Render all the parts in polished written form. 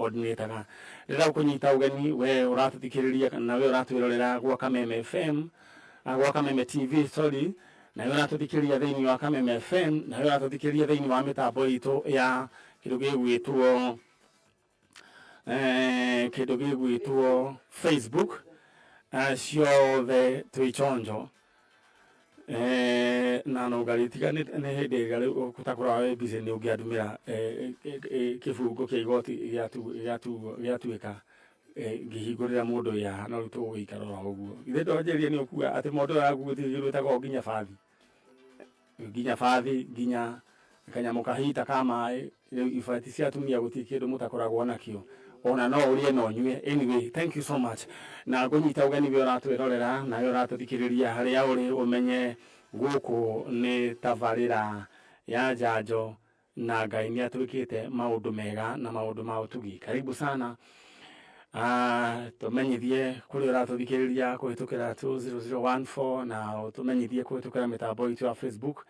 Coordinator ndĩrenda gũkũnyita ũgeni we ũratũthikĩrĩria kana we ũratwĩrorera gwa Kameme FM, gwa Kameme TV, sorry, na we ũratũthikĩrĩria thĩinĩ wa Kameme FM, na we ũratũthikĩrĩria thĩinĩ wa mĩtambo itũ ya kĩndũ gĩgwĩtwo kĩndũ gĩgwĩtwo Facebook, ciothe twĩ chonjo. Na nũngari tiga nĩ hĩndĩ ĩrĩa rĩu ũtakoragwo wĩ busy nĩ ũngĩandũmĩra kĩbungo kĩa igoti gĩatuĩka ngĩhingũrĩra mũndũ wĩ haha no rĩu tũgũgĩikara oro ũguo. Githĩ ndwanjĩrire nĩ ũkuga atĩ mondo ĩyo yaku gũtirĩ kĩndũ ĩtagwo nginya bathi? Nginya bathi, nginya kanyamũ kahita ka maĩ, rĩu ibati cia atumia gũtirĩ kĩndũ mũtakoragwo nakĩo. Ona no ũrĩe na ũnyue. Anyway, thank you so much. Na ngũnyita ũgeni we ũratwĩrorera na we ũratũthikĩrĩria harĩa ũrĩ ũmenye gũkũ nĩ tabarĩra ya njanjo na Ngai nĩ atwĩkĩte maũndũ mega na maũndũ ma ũtugi. Karibu sana. Tũmenyithie kũrĩa ũratũthikĩrĩria kũhĩtũkĩra 20014 na ũtũmenyithie kũhĩtũkĩra mĩtambo itũ ya Facebook.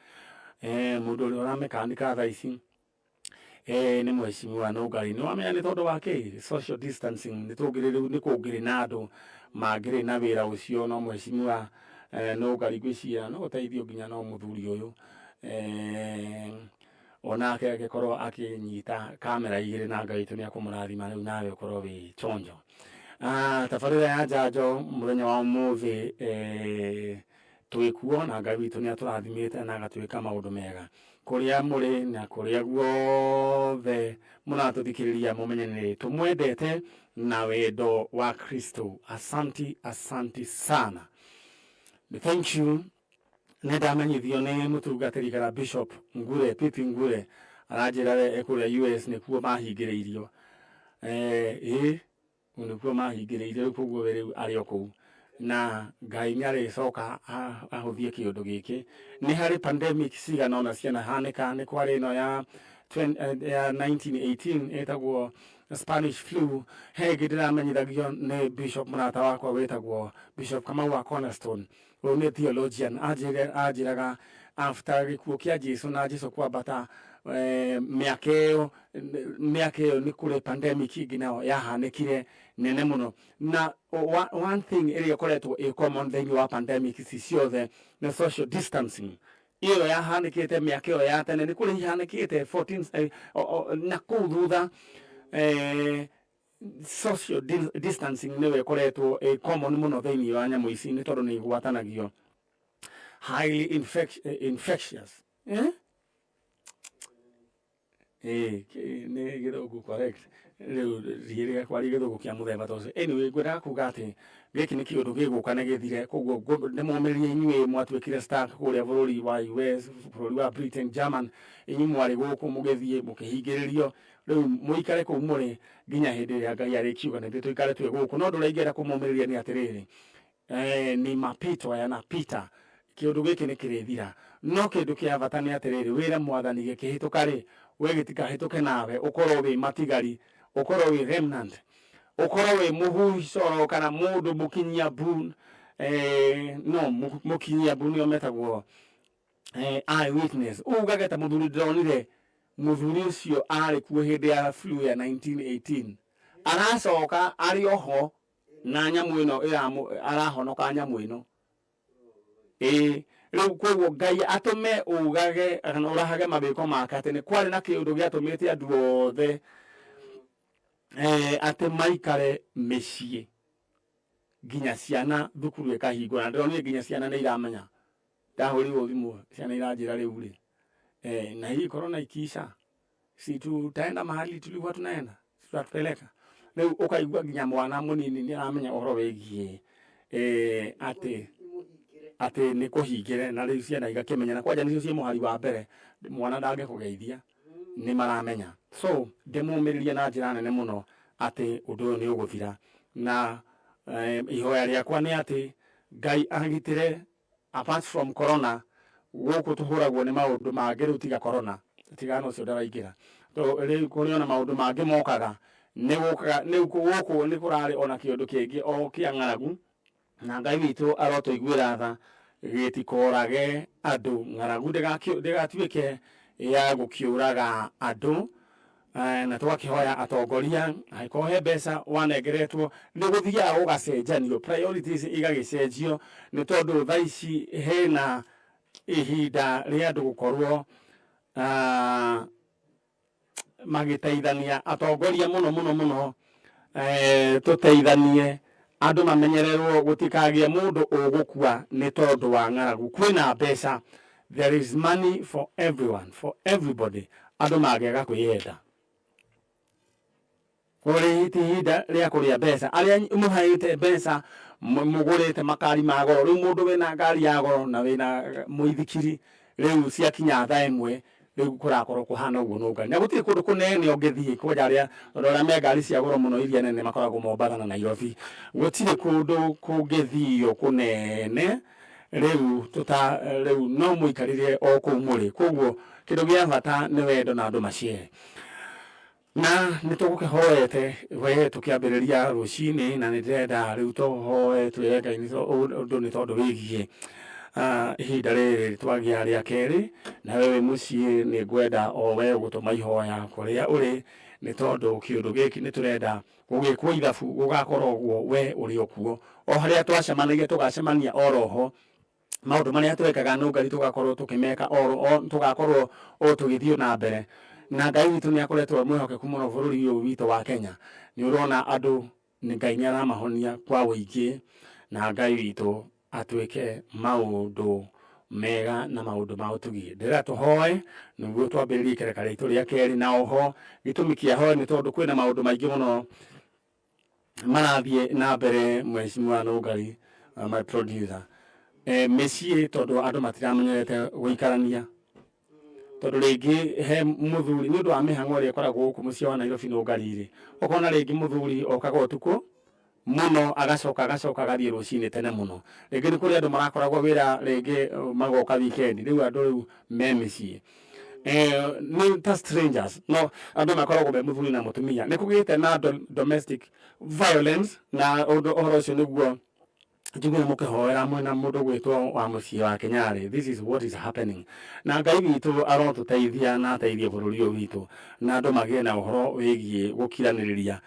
Mũndũ ũrĩa ũramekanika thaa ici nĩ mheshimiwa Nũngari. Nĩ wamenya nĩ tondũ wa kĩ? Social distancing. Nĩ tũngĩrĩ rĩu nĩ kũngĩrĩ na andũ mangĩrĩ na wĩra ũcio no mheshimiwa Nũngari ngwĩciria no ũteithio nginya no mũthuri ũyũ onake agĩkorwo akĩnyita kamera igĩrĩ na Ngai witũ nĩ akũmũrathima rĩu nawe ũkorwo wĩ chonjo. Tabarĩra ya njanjo mũthenya wa ũmũthĩ twĩkuo na Ngai witũ nĩ atũrathimĩte na agatwĩka maũndũ mega. Kũrĩa mũrĩ na kũrĩa guothe mũratũthikĩrĩria mũmenye nĩ tũmwendete na wendo wa Kristo. Asanti, asanti sana. Thank you. Nĩ ndamenyithio nĩ mũtungatĩri kana Bishop Ngure, Pipi Ngure, aranjĩra we e kũrĩa US nĩkuo mahingĩrĩirio. Ĩĩ, kũu nĩkuo mahingĩrĩirio rĩu koguo we rĩu arĩ o kũu. Na Ngai nĩ arĩcoka ahũthie kĩũndũ gĩkĩ. Nĩ harĩ pandemic cigana ũna cianahanĩka, nĩ kwarĩ ĩno ya ya 1918 ĩtagwo Spanish flu. He ĩngĩ ndĩramenyithagio nĩ Bishop mũrata wakwa wĩtagwo Bishop Kamau wa Cornerstone. Ũyũ nĩ theologian anjĩre anjĩraga after gĩkuũ kĩa Jesu na Jesu kwambata mĩaka ĩyo mĩaka ĩyo nĩ kũrĩ pandemic ĩngĩ nayo yahanĩkire nene mũno na one thing ĩrĩa ĩkoretwo ĩ common thĩinĩ wa pandemic ici ciothe nĩ social distancing ĩyo yahanĩkĩte mĩaka ĩyo ya tene nĩ kũrĩ ihanĩkĩte 14 na kũu thutha social distancing nĩyo ĩkoretwo ĩ common mũno thĩinĩ wa nyamũ ici nĩ tondũ nĩ igwatanagio highly infectious, eh? Nĩ gĩthũngũ correct rĩu ndiĩrĩga kwaria gĩthũngũ kĩa mũthemba ta ũcio. Anyway, ngwendaga kuga atĩ gĩkĩ nĩ kĩũndũ gĩgũka na gĩthire, koguo ndĩmũmĩrĩrie inyuĩ mwatuĩkire stuck kũrĩa bũrũri wa US, bũrũri wa Britain, German, inyuĩ mwarĩ gũkũ mũgĩthiĩ mũkĩhingĩrĩrio. Rĩu mũikare kũu mũrĩ nginya hĩndĩ ĩrĩa Ngai arĩkiuga na ithuĩ tũikare twĩ gũkũ. No ũndũ ũrĩa ingĩenda kũmũmĩrĩria nĩ atĩrĩrĩ, ni mapito yanapita, kĩũndũ gĩkĩ nĩ kĩrĩthira. No kĩndũ kĩa bata nĩ atĩrĩrĩ, wĩre Mwathani gĩkĩhĩtũka rĩ, we gĩtikahĩtũke nawe, ũkorwo wĩ matigari, ũkorwo wĩ remnant, ũkorwo wĩ mũhuhi coro kana mũndũ mũkinyia mbu, no mũkinyia mbu nĩo metagwo eye witness. Ugage ta mũthuri ndĩronire mũthuri ũcio arĩ kuo hĩndĩ ya flu ya 1918 aracoka arĩ oho na nyamũ ĩno arahonoka nyamũ ĩno. Ĩĩ rĩu koguo Ngai atũme ugage kana ũrahage mawĩko make atĩ nĩ kwarĩ na kĩũndũ gĩatũmĩte andũ othe atĩ maikare mĩciĩ nginya ciana thukuru ĩkahingwo, na ndĩronire nginya ciana nĩ iramenya. Ndahũrĩirwo thimũ ciana iranjĩra rĩu rĩ, na hii corona ikiisha si tutaenda mahali tulikuwa tunaenda, si tutatupeleka. Rĩu ũkaigua nginya mwana mũnini nĩ aramenya ũhoro wĩgiĩ atĩ nĩ kũhingĩre, na rĩu ciana igakĩmenya, na kwanja nĩcio ciĩ mũhari wa mbere, mwana ndangĩkũgeithia nĩ maramenya. So ndĩmũmĩrĩrie na njĩra nene mũno atĩ ũndũ ũyũ nĩ ũgũthira, na ihoya rĩakwa nĩ atĩ Ngai agitĩre apart from corona gũkũ tũhũragwo nĩ maũndũ mangĩ rĩu tiga corona tigana ũcio ndaraingĩra. Rĩu kũrĩ ona maũndũ mangĩ mokaga nĩ gũkaga rĩu gũkũ nĩ kũrarĩ ona kĩũndũ kĩngĩ o kĩa ng'aragu, na Ngai witũ arotũiguĩra tha gĩtikorage andũ, ng'aragu ndĩgatuĩke ya gũkĩũraga andũ. Na tũgakĩhoya atongoria angĩkorwo he mbeca wanengeretwo nĩ gũthiaga gũgacenjanio, priorities igagĩcenjio, nĩ tondũ thaa ici hena ihinda rĩa andũ gũkorwo magĩteithania. Atongoria mũno mũno mũno, tũteithanie andũ mamenyererwo gũtikagĩe mũndũ ũgũkua nĩ tondũ wa ng'aragu. Kwĩna mbeca, there is money for everyone, for everybody, andũ mangĩaga kwĩyenda. Kũrĩ ti ihinda rĩa kũrĩa mbeca. Arĩa mũheĩte mbeca mũgũrĩte makari ma goro, rĩu mũndũ wĩna ngari ya goro na wĩna mũithikiri, rĩu ciakinya thaa ĩmwe rĩu kũrakorwo kũhana ũguo nũngari. Na gũtirĩ kũndũ kũnene ũngĩthiĩ kwanja arĩa, tondũ arĩa me ngari cia goro mũno iria nene makoragwo Mombatha na Nairobi. Gũtirĩ kũndũ kũngĩthio kũnene rĩu tũta rĩu no mũikarire o kũu mũrĩ. Koguo kĩndũ gĩa bata nĩ wendo na andũ maciare. Na nĩ tũgũkĩhoete we tũkĩambĩrĩria rũcinĩ, na nĩ ndĩrenda rĩu tũhoe twĩre Ngai ũndũ nĩ tondũ wĩgiĩ ihinda rĩrĩ twagĩa rĩa kerĩ. Na we wĩ mũciĩ nĩ ngwenda o we ũgũtũma ihoya kũrĩa ũrĩ, nĩ tondũ kĩũndũ gĩkĩ nĩ tũrenda gũgĩkwo ithabu gũgakorwo ũguo we ũrĩ o kuo. O harĩa twacemanagia tũgacemania o roho, maũndũ marĩa twekaga nũngari tũgakorwo tũkĩmeka o tũgakorwo o tũgĩthiĩ na mbere. Na Ngai witũ nĩ akoretwo e mwĩhokeku mũno bũrũri ũyũ witũ wa Kenya. Nĩ ũrona andũ Ngai nĩ aramahonia kwa ũingĩ, na Ngai witũ atuĩke maũndũ mega na maũndũ ma ũtugi. Ndĩrenda tũhoe nĩguo twambĩrĩrie ikereka rĩitũ rĩa kerĩ, na oho gĩtũmi kĩa hoe nĩ tondũ kwĩna maũndũ maingĩ mũno marathiĩ na mbere. Mheshimiwa Nũngari, my producer, mĩciĩ tondũ andũ matiramenyerete gũikarania, tondũ rĩngĩ he mũthuri nĩ ũndũ wa mĩhang'o ĩrĩa ĩkoragwo gũkũ mũciĩ wa Nairobi Nũngari-rĩ, ũkona rĩngĩ mũthuri okaga ũtukũ mũno agacoka agathiĩ rũcinĩ tene mũno. Rĩngĩ nĩ kũrĩ andũ marakoragwo wĩra, rĩngĩ magoka weekend, rĩu andũ rĩu me mĩciĩ nĩ ta strangers, no andũ makoragwo me mũthuri na mũtumia. Nĩ kũgĩte na domestic violence, na ũndũ ũhoro ũcio nĩguo njiguire mũkĩhoera mwĩna mũndũ gwĩtwo wa mũciĩ wa Kenyarĩ. This is what is happening, na Ngai witũ arotũteithia na ateithie bũrũri ũyũ witũ, na andũ magĩe na ũhoro wĩgiĩ gũkiranĩrĩria.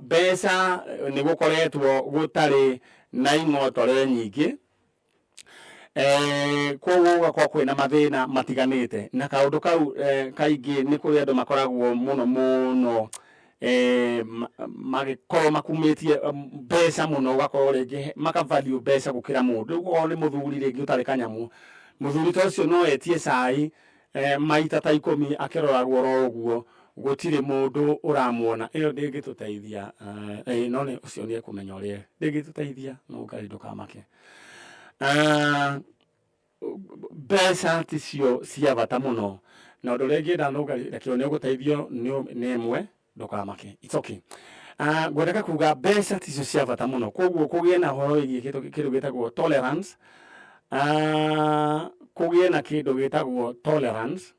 Mbeca nĩ gũkoretwo gũtarĩ na ing'otore nyingĩ, koguo gũgakorwo kwĩna mathĩna matiganĩte, na kaũndũ kau kaingĩ nĩ kũrĩ andũ makoragwo mũno mũno magĩkorwo makumĩtie mbeca mũno, ũgakorwo rĩngĩ maka value mbeca gũkĩra mũndũ. Rĩu okorwo nĩ mũthuri rĩngĩ ũtarĩ kanyamũ, mũthuri ta ũcio no etie cai maita ta 10 akĩroragwo oro ũguo, gũtirĩ mũndũ ũramuona. Ĩyo ndĩngĩtũteithia, no nĩ ũcio nĩ ekũmenya ũrĩa ndĩngĩtũteithia. No Ngai ndũkamake. Mbeca ticio cia bata mũno, na ũndũ ũrĩa ingĩenda Nũngari, reke nĩ ũgũteithio nĩ ĩmwe, ndũkamake, it's okay. Ngwendaga kuga mbeca ticio cia bata mũno, koguo kũgĩe na ũhoro wĩgiĩ kĩndũ gĩtagwo tolerance, kũgĩe na kĩndũ gĩtagwo tolerance.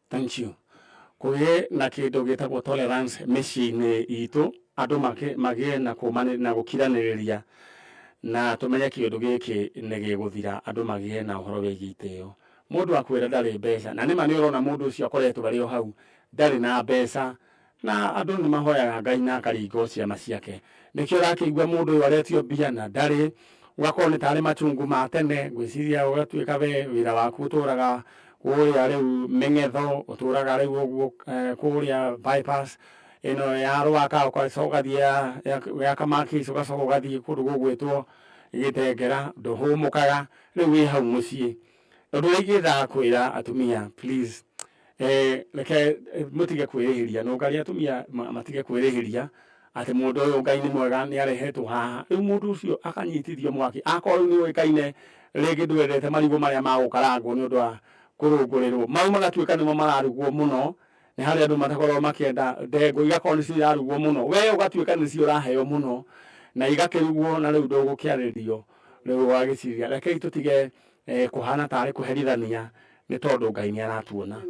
Thank you. Kũgĩe na kĩndũ gĩtagwo tolerance mĩciĩ-inĩ itũ, andũ magĩe na kũmanĩ na gũkiranĩrĩria, na tũmenye kĩũndũ gĩkĩ nĩ gĩgũthira, andũ magĩe na ũhoro wĩgiĩ itĩo. Mũndũ akwĩra ndarĩ mbeca, na nĩma nĩ ũrona mũndũ ũcio akoretwo arĩ o hau ndarĩ na mbeca, na andũ nĩ mahoyaga Ngai na akaringa ciama ciake. Nĩkĩo ũrakĩigua mũndũ ũyũ aretio mbia na ndarĩ, ũgakorwo nĩ tarĩ machungu ma tene. Ngwĩciria ũgatuĩka we wĩra waku ũtũraga kũrĩa rĩu mĩng'etho, ũtũraga rĩu ũguo kũrĩa bypass ĩno ya Rwaka, ũgacoka ũgathiĩ ya Kamakis, ũgacoka ũgathiĩ kũndũ gũgwĩtwo Gĩtengera, ndũhũmũkaga, rĩu wĩ hau mũciĩ. Ũndũ ũrĩa ingĩendaga kwĩra atumia, please, reke mũtige kwĩrĩhĩria. Nũngari atumia matige kwĩrĩhĩria atĩ mũndũ ũyũ Ngai nĩ mwega nĩ arehetwo haha. Rĩu mũndũ ũcio akanyitithio mwaki, akorwo rĩu nĩ ũĩkaine rĩngĩ ndwendete marigũ marĩa ma gũkarangwo nĩ ũndũ wa kũrũngũrĩrwo, mau magatuĩka nĩmo mararugwo mũno. Nĩ harĩ andũ matakoragwo makĩenda ndengũ, igakorwo nĩcio irarugwo mũno, we ũgatuĩka nĩcio ũraheo mũno na igakĩrugwo, na rĩu ndũgũkĩarĩrio, rĩu ũgagĩciria. Rekei tũtige kũhana tarĩ kũherithania, nĩ tondũ Ngai nĩ aratuona.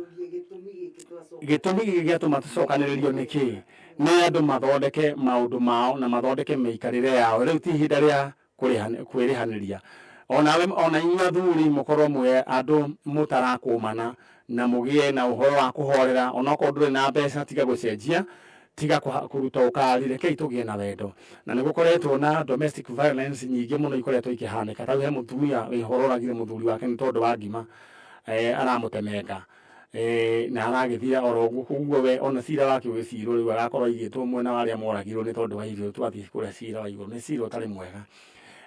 Gĩtũmi gĩkĩ gĩatũma tũcokanĩrĩrio nĩ kĩĩ? Nĩ andũ mathondeke maũndũ mao na mathondeke mĩikarĩre yao. Rĩu ti ihinda rĩa kwĩrĩhanĩria. Onawe ona inyuĩ athuri mũkorwo mwĩ andũ mũtarakũmana na mũgĩe na ũhoro wa kũhorera, onokorwo ndũrĩ na mbeca tiga gũcenjia, tiga kũruta ũkari, rekei tũgĩe na wendo. Na nĩ gũkoretwo na domestic violence nyingĩ mũno ikoretwo ikĩhanĩka. Ta rĩu he mũtumia wĩho ũroragire mũthuri wake nĩ tondũ wa ngima, aramũtemenga, na aragĩthira oro ũguo. Koguo we ona cira wake ũgĩcirwo rĩu agakorwo aigĩtwo mwena wa arĩa moragirwo nĩ tondũ wa irio. Twathiĩ kũrĩa cira wa igũrũ nĩ cira ũtarĩ mwega,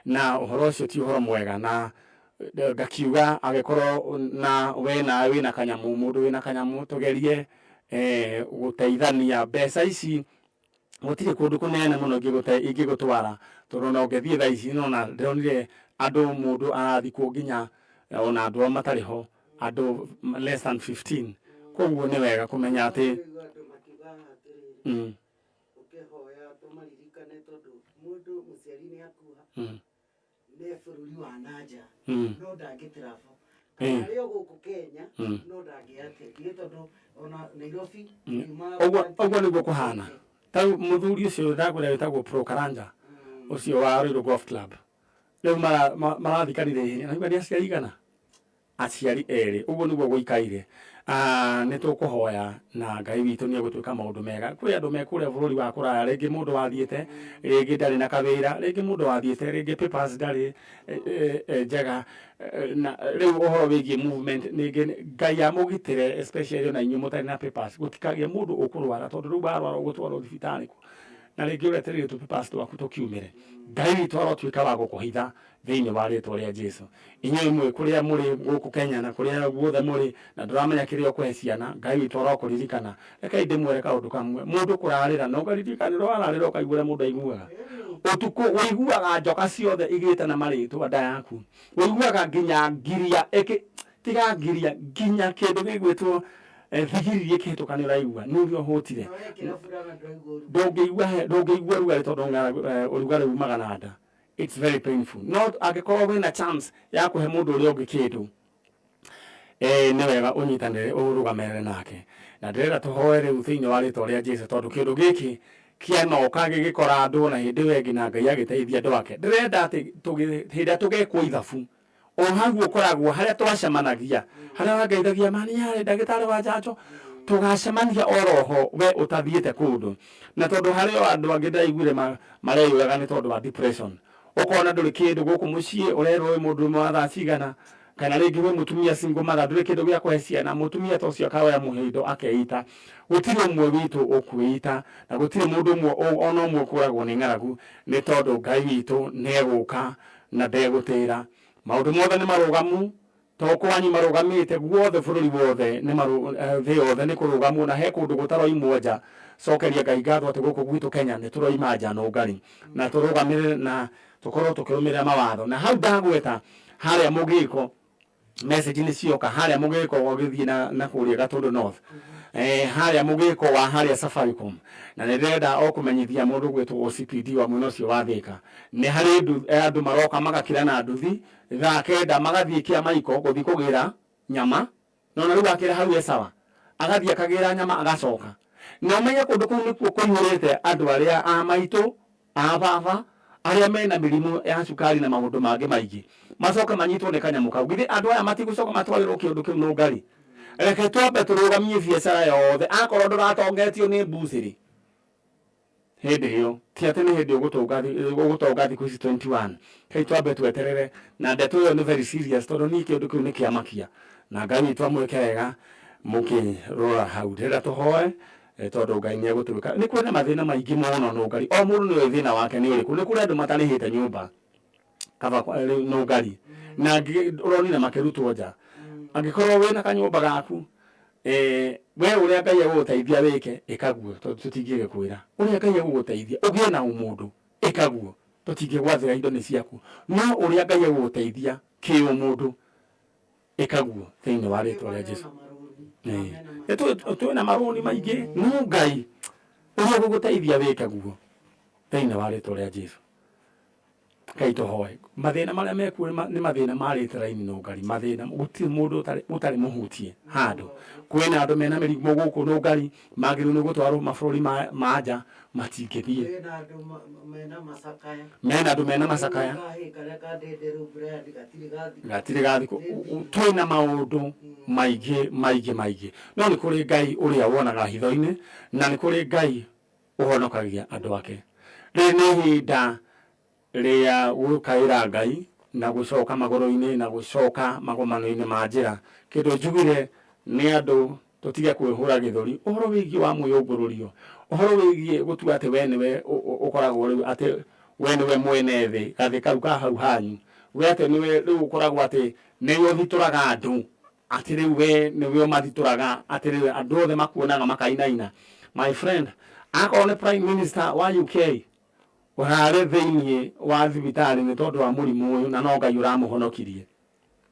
na ũhoro ũcio ti ũhoro mwega. Na ngakiuga angĩkorwo na we nawe wĩna kanyamũ, mũndũ wĩna kanyamũ, tũgerie gũteithania. Mbeca ici gũtirĩ kũndũ kũnene mũno ingĩgũtwara, tondũ ona ũngĩthiĩ thaa ici nona ndĩronire andũ mũndũ arathikwo nginya ona andũ ao matarĩ ho, andũ less than 15. Koguo nĩ wega kũmenya atĩ Ndĩraigua andũ makiuga atĩrĩrĩ, ũkĩhoya tũmaririkane tondũ mũndũ mũciari nĩ akua, ne bũrũri wa nanja, no ndangĩ travel, kana arĩ o gũkũ Kenya, no ndangĩ atĩa tondũ ona Nairobi yumaga. Ũguo nĩguo kũhana. Ta rĩu mũthuri ũcio ndakwĩra wĩtagwo Pro Karanja, ũcio wa Ruiru Golf Club, rĩu marathikanire ihenya na nĩ aciari igana, aciari erĩ. Ũguo nĩguo gũikaire. Nĩ tũkũhoya na Ngai witũ nĩ egũtwĩka maũndũ mega. Kwĩ andũ me kũrĩa bũrũri wa kũraya, rĩngĩ mũndũ wathiĩte rĩngĩ ndarĩ na kawĩra, rĩngĩ mũndũ wathiĩte rĩngĩ papers ndarĩ njega, na rĩu ũhoro wĩgiĩ movement rĩngĩ Ngai amũgitĩre, especially ona inyuĩ mũtarĩ na papers, gũtikagĩe mũndũ ũkũrwara, tondũ rĩu warwara ũgũtwarwo thibitarĩ kũ, na rĩngĩ ũretereire tũ papers twaku tũkiumĩre. Ngai witũ arotuĩka wa gũkũhitha thĩinĩ wa rĩtwa rĩa Jesu. Inyuĩ mwĩ kũrĩa mũrĩ gũkũ Kenya na kũrĩa guothe mũrĩ na ndũramenya kĩrĩa ũkũhe ciana, Ngai witũ arokũririkana. Rekei ndĩmwĩre kaũndũ kamwe, mũndũ kũrarĩra na ũkaririkanĩrwo, wararĩra ũkaigua ũrĩa mũndũ aiguaga ũtukũ, ũiguaga njoka ciothe igĩtana marĩtwa nda yaku, ũiguaga nginya ngiria ĩkĩ tiga ngiria, nginya kĩndũ gĩgwĩtwo thigiriri ĩkĩhĩtũka nĩ ũraigua nĩ ũrĩa ũhũtire. Na wekĩra burana ndũraigua ũrugarĩ. Ndũngĩigua ũrugarĩ tondũ ũrugarĩ umaga na nda. It's very painful. No angĩkorwo wĩna chance ya kũhe mũndũ ũrĩa ũngĩ kĩndũ, nĩ wega ũnyitanĩre ũrũgamĩrĩre nake. Na ndĩrenda tũhoe rĩu thĩinĩ wa rĩtwa rĩa Jesu, tondũ kĩndũ gĩkĩ kĩanoka gĩgĩkora andũ na hĩndĩ ĩyo ĩngĩ na Ngai agĩteithia andũ ake. Ndĩrenda atĩ hĩndĩ ĩrĩa tũgekwo ithabu, o hau ũkoragwo harĩa twacemanagia, harĩa wangeithagia mani yarĩ ndagĩtarĩ wa njanjo, tũgacemania oroho we ũtathiĩte kũndũ. Na tondũ harĩ o andũ angĩ ndaiguire mareyũraga nĩ tondũ wa depression, ũkona ndũrĩ kĩndũ gũkũ mũciĩ, ũrerwo wĩ mũndũ ũmwe wa thaa cigana, kana rĩngĩ wĩ mũtumia single mother, ndũrĩ kĩndũ gĩa kũhe ciana, mũtumia ta ũcio akaoya mũhĩndo akeita. Gũtirĩ ũmwe witũ ũkwĩita, na gũtirĩ mũndũ ũmwe ona ũmwe ũkũragwo nĩ ng'aragu, nĩ tondũ Ngai witũ nĩ egũka na ndegũtĩra. Maũndũ mothe nĩ marũgamu, to kwanyu marũgamĩte, guothe bũrũri wothe nĩ thĩ yothe nĩ kũrũgamwo, na he kũndũ gũtaroimwo nja. Cokeria Ngai ngatho atĩ gũkũ gwitũ Kenya nĩ tũroima nja nũngari, na tũrũgamĩrĩre na tũkorwo tũkĩrũmĩrĩra mawatho. Na hau ndagweta harĩa mũgĩko, message nĩ cioka harĩa mũgĩko ũgĩthiĩ na kũrĩa Gatũndũ North, harĩa mũgĩko wa harĩa Safaricom. Na nĩ ndĩrenda o kũmenyithia mũndũ gwĩtwo OCPD wa mwena ũcio wa Thĩka, nĩ harĩ andũ maroka magakira na nduthi thaa 9, magathiĩ Kĩamaiko gũthiĩ kũgĩra nyama. Na ona rĩu akĩra hau e sawa, agathiĩ akagĩra nyama agacoka. Na ũmenye kũndũ kũu nĩkuo kũihũrĩte andũ arĩa a maitũ, a baba, arĩa mena mĩrimũ ya cukari na maũndũ mangĩ maingĩ, macoke manyitwo nĩ kanyamũ kau. Githĩ andũ aya matigũcoka matwarĩrwo kĩũndũ kĩu nũngari? Reke twambe tũrũgamie biacara yothe. Akorwo ndũratongetio nĩ mbucĩrĩ hĩndĩ ĩyo, ti atĩ nĩ hĩndĩ ũgũtonga thikũ ici 21. Kei twambe tweterere, na ndeto ĩyo nĩ very serious, tondũ niĩ kĩũndũ kĩu nĩ kĩamakia. Na Ngai witũ amwĩke wega mũkĩrora hau. Ndĩrenda tũhoe, tondũ Ngai nĩ egũtwĩka. Nĩ kwĩna mathĩna maingĩ mũno nũngari, o mũndũ nĩoĩ thĩna wake nĩ ũrĩkũ. Nĩ kũrĩ andũ matarĩhĩte nyũmba kaba nũngari, na ũronire makĩrutwo nja. Angĩkorwo wĩna kanyũmba gaku, we ũrĩa Ngai egũgũteithia wĩke, ĩkaguo, tondũ tũtingĩgĩkwĩra. Ũrĩa Ngai egũgũteithia ũgĩe na ũmũndũ, ĩkaguo, tũtingĩgwathĩra, indo nĩ ciaku, no ũrĩa Ngai egũgũteithia kĩũmũndũ, ĩkaguo thĩinĩ wa rĩtwa rĩa Jesu. Twĩna marũni maingĩ, no Ngai ũrĩa ũgũgũteithia wĩke guo thĩinĩ wa rĩtwa rĩa Jesu. Ngai tũhoe mathĩna marĩa mekuo nĩ mathĩna marĩte raini nũngari mathĩna gũtirĩ mũndũ ũtarĩ mũhutie handũ. Kwĩna andũ mena mĩrimũ gũkũ nũngari magĩrĩirwo nĩ gũtwarwo mabũrũri ma nja matingĩthiĩ. Kwĩna andũ mena macakaya. Mena andũ mena macakaya. Kahĩ karĩa ka Ndenderũ Brian gatirĩ gathikũ. Gatirĩ gathikũ. Twĩna maũndũ maingĩ maingĩ maingĩ, no nĩ kũrĩ Ngai ũrĩa wonaga hitho-inĩ na nĩ kũrĩ Ngai ũhonokagia andũ ake. Rĩrĩ nĩ ihinda rĩa gũkaĩra Ngai na gũcoka magũrũ-inĩ na gũcoka magomano-inĩ ma njĩra. Kĩndũ njugire nĩ andũ tũtige kwĩhũra gĩthũri ũhoro wĩgiĩ wa mwĩyũmbũrũrio, ũhoro wĩgiĩ gũtua atĩ we nĩwe ũkoragwo rĩu atĩ we nĩwe mwene thĩ, gathĩ kau ka hau hanyu, we atĩ nĩwe rĩu ũkoragwo atĩ nĩwe ũthitũraga andũ, atĩ rĩu we nĩwe ũmathitũraga, atĩ rĩu andũ othe makuonaga makainaina. My friend, akorwo nĩ Prime Minister wa UK ũrarĩ thĩinĩ wa thibitarĩ nĩ tondũ wa mũrimũ ũyũ na no Ngai ũramũhonokirie.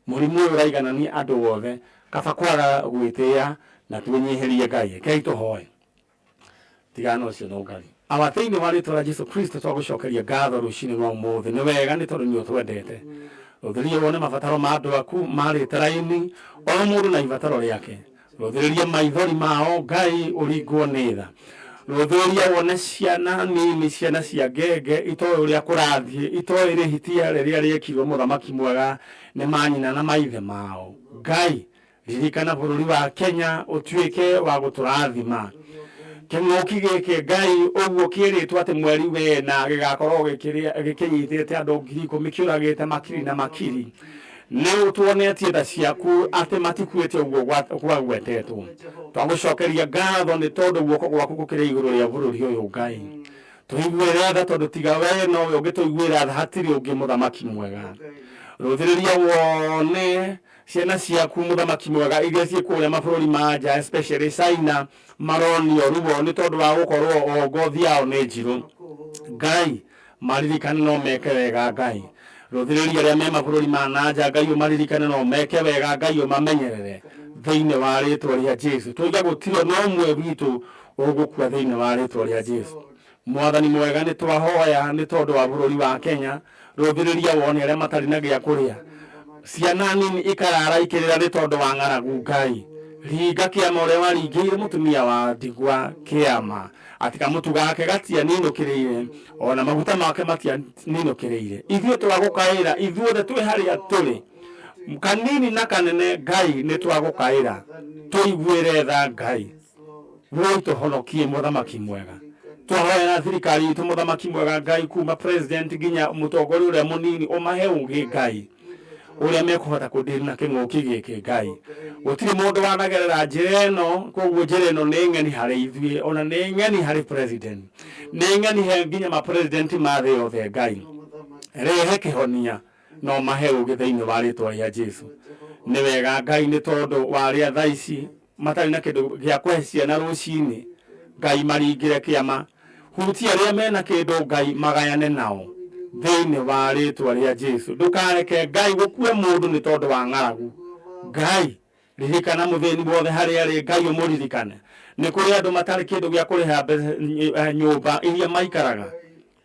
Mũrimũ ũyũ ũraiganania andũ othe, kaba kwaga gwĩtĩa na twĩnyihĩrie Ngai. Rekei tũhoe. Tigana ũcio no Ngai. Awa thĩinĩ wa rĩtwa rĩa Jesu Kristo twagũcokeria ngatho rũcinĩ rwa ũmũthĩ. Nĩ wega nĩ tondũ nĩ ũtwendete. Rũthĩrĩria wone mabataro ma andũ aku marĩte raini, o mũndũ na ibataro rĩake. Rũthĩrĩria maithori mao Ngai ũringwo nĩ tha. Rũthĩrĩria wone ciana nini, ciana cia ngenge itoĩ ũrĩa kũrathiĩ, itoĩ rĩhitia rĩrĩa rĩekirwo mũthamaki mwega nĩ manyina na maithe mao. Ngai, ririkana bũrũri wa Kenya ũtuĩke wa gũtũrathima. Kĩng'ũki gĩkĩ Ngai ũguo kĩrĩtwo atĩ mweri wena gĩgakorwo gĩkĩnyitĩte andũ 10,000 kĩũragĩte makiri na makiri. Nĩ ũtuonetie tha ciaku atĩ matikuĩte ũguo gwagwetetwo. Twagũcokeria ngatho nĩ tondũ guoko gwaku gũkĩrĩ igũrũ rĩa bũrũri ũyũ Ngai. Tũiguĩre tha tondũ tiga we nowe ũngĩtũiguĩra tha hatirĩ ũngĩ mũthamaki mwega. Rũthĩrĩria wone ciana ciaku mũthamaki mwega iria ciĩ kũrĩa mabũrũri ma nja especially China maronio ruo nĩ tondũ wa gũkorwo o ngothi yao nĩ njirũ. Ngai maririkane no meke wega Ngai. Rũthĩrĩria arĩa me mabũrũri ma na nja Ngai ũmaririkane no meke wega Ngai ũmamenyerere thĩinĩ wa rĩtwa rĩa Jesu. Tũiga gũtirĩ no ũmwe witũ ũgũkua thĩinĩ wa rĩtwa rĩa Jesu. Mwathani mwega nĩ twahoya nĩ tondũ wa bũrũri wa Kenya, rũthĩrĩria wone arĩa matarĩ na gĩa kũrĩa. Ciana nini ikarara ikĩrĩra nĩ tondũ wa ng'aragu Ngai. Ringa kĩama ũrĩa waringĩire mũtumia wa ndigwa kĩama atĩ kamũtu gake gatianinũkĩrĩire ona maguta make matianinũkĩrĩire. Ithuĩ twagũkaĩra ithuothe twĩ harĩa tũrĩ kanini na kanene Ngai nĩ twagũkaĩra tũiguĩre tha Ngai. Woi tũhonokie mũthamaki mwega. Twahoera thirikari itũ mũthamaki mwega Ngai kuma president nginya mũtongoria ũrĩa mũnini ũmahe ũgĩ Ngai ũrĩa mekũhota kũndiri na kĩng'ũki gĩkĩ Ngai. Gũtirĩ mũndũ wanagerera njĩra ĩno, koguo njĩra ĩno nĩ ng'eni harĩ ithuĩ ona nĩ ng'eni harĩ president, nĩ ng'eni he nginya ma president ma thĩ yothe Ngai. Rehe kĩhonia no mahe ũgĩ thĩinĩ wa rĩtwa rĩa Jesu. Nĩ wega Ngai nĩ tondũ wa arĩa thaa ici matarĩ na kĩndũ gĩa kũhe ciana rũcinĩ Ngai maringĩre kĩama. Hutia arĩa mena kĩndũ Ngai magayane nao thĩinĩ wa rĩtwa rĩa Jesu. Ndũkareke Ngai gũkue mũndũ nĩ tondũ wa ng'aragu. Ngai ririkana mũthĩni wothe harĩa arĩ Ngai ũmũririkane. Nĩ kũrĩ andũ matarĩ kĩndũ gĩa kũrĩha nyũmba iria maikaraga